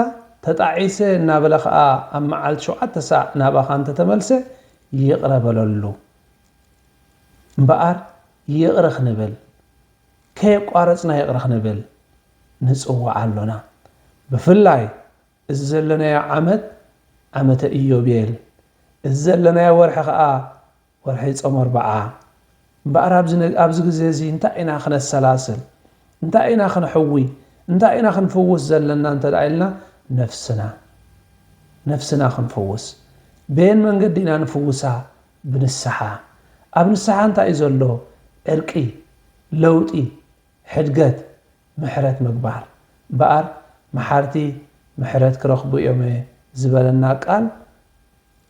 ተጣዒሰ እናበለ ኸኣ ኣብ መዓልቲ ሸውዓተ ሳዕ ናባኻ እንተተመልሰ፣ ይቕረ በለሉ." እምበኣር ይቕረ ክንብል፣ ከየቋረጽና ይቕረ ክንብል ንጽዋዕ ኣሎና። ብፍላይ እዚ ዘለናዮ ዓመት ዓመተ ኢዮቤል፣ እዚ ዘለናዮ ወርሒ ኸኣ ወርሒ ጾም ኣርብዓ። እምበኣር ኣብዚ ነ-፣ ኣብዚ ግዜ እዚ እንታይ ኢና ክነሰላስል? እንታይ ኢና ክንሕዊ? እንታይ ኢና ክንፍውስ ዘለና እንተ ደኣ ኢልና፣ ነፍስና፣ ነፍስና ክንፍውስ። በየን መንገዲ ኢና ንፍውሳ? ብንስሓ። ኣብ ንስሓ እንታይ እዩ ዘሎ? ዕርቂ፣ ለውጢ፣ ሕድገት፣ ምሕረት ምግባር። እምበኣር መሓርቲ ምሕረት ክረኽቡ እዮም ዝበለና ቃል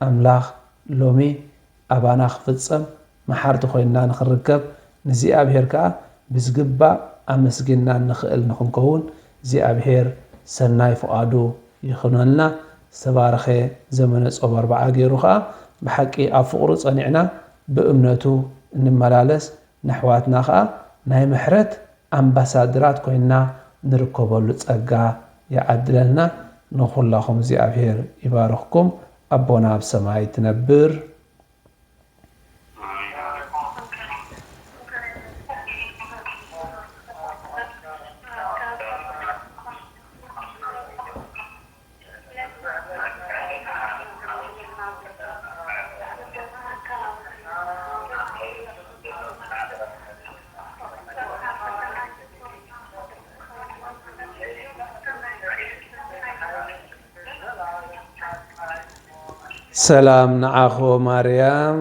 ኣምላኽ ሎሚ ኣባና ክፍጸም መሓርቲ ኮይንና ንኽንርከብ ንእግዚኣብሔር ከኣ ብዝግባእ ኣመስጊንና እንኽእል ንኽንከውን እግዚኣብሔር ሰናይ ፍቓዱ ይኹነልና። ዝተባረኸ ዘመነ ጾም ኣርብዓ ገይሩ ከኣ ብሓቂ ኣብ ፍቕሩ ጸኒዕና ብእምነቱ እንመላለስ፣ ነሕዋትና ከኣ ናይ ምሕረት ኣምባሳድራት ኮይንና ንርከበሉ ጸጋ ይዓድለልና። ንኹላኹም እግዚኣብሔር ይባርኽኩም። ኣቦና ኣብ ሰማይ ትነብር። ሰላም ንዓኹ ማርያም።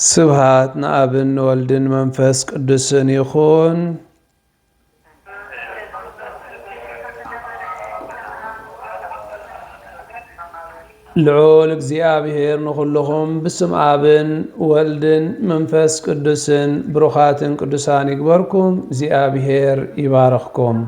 ስብሃት ንኣብን ንወልድን መንፈስ ቅዱስን ይኹን። ልዑል እግዚኣብሔር ንኹልኹም ብስም ኣብን ወልድን መንፈስ ቅዱስን ብሩኻትን ቅዱሳን ይግበርኩም። እግዚኣብሔር ይባርኽኩም።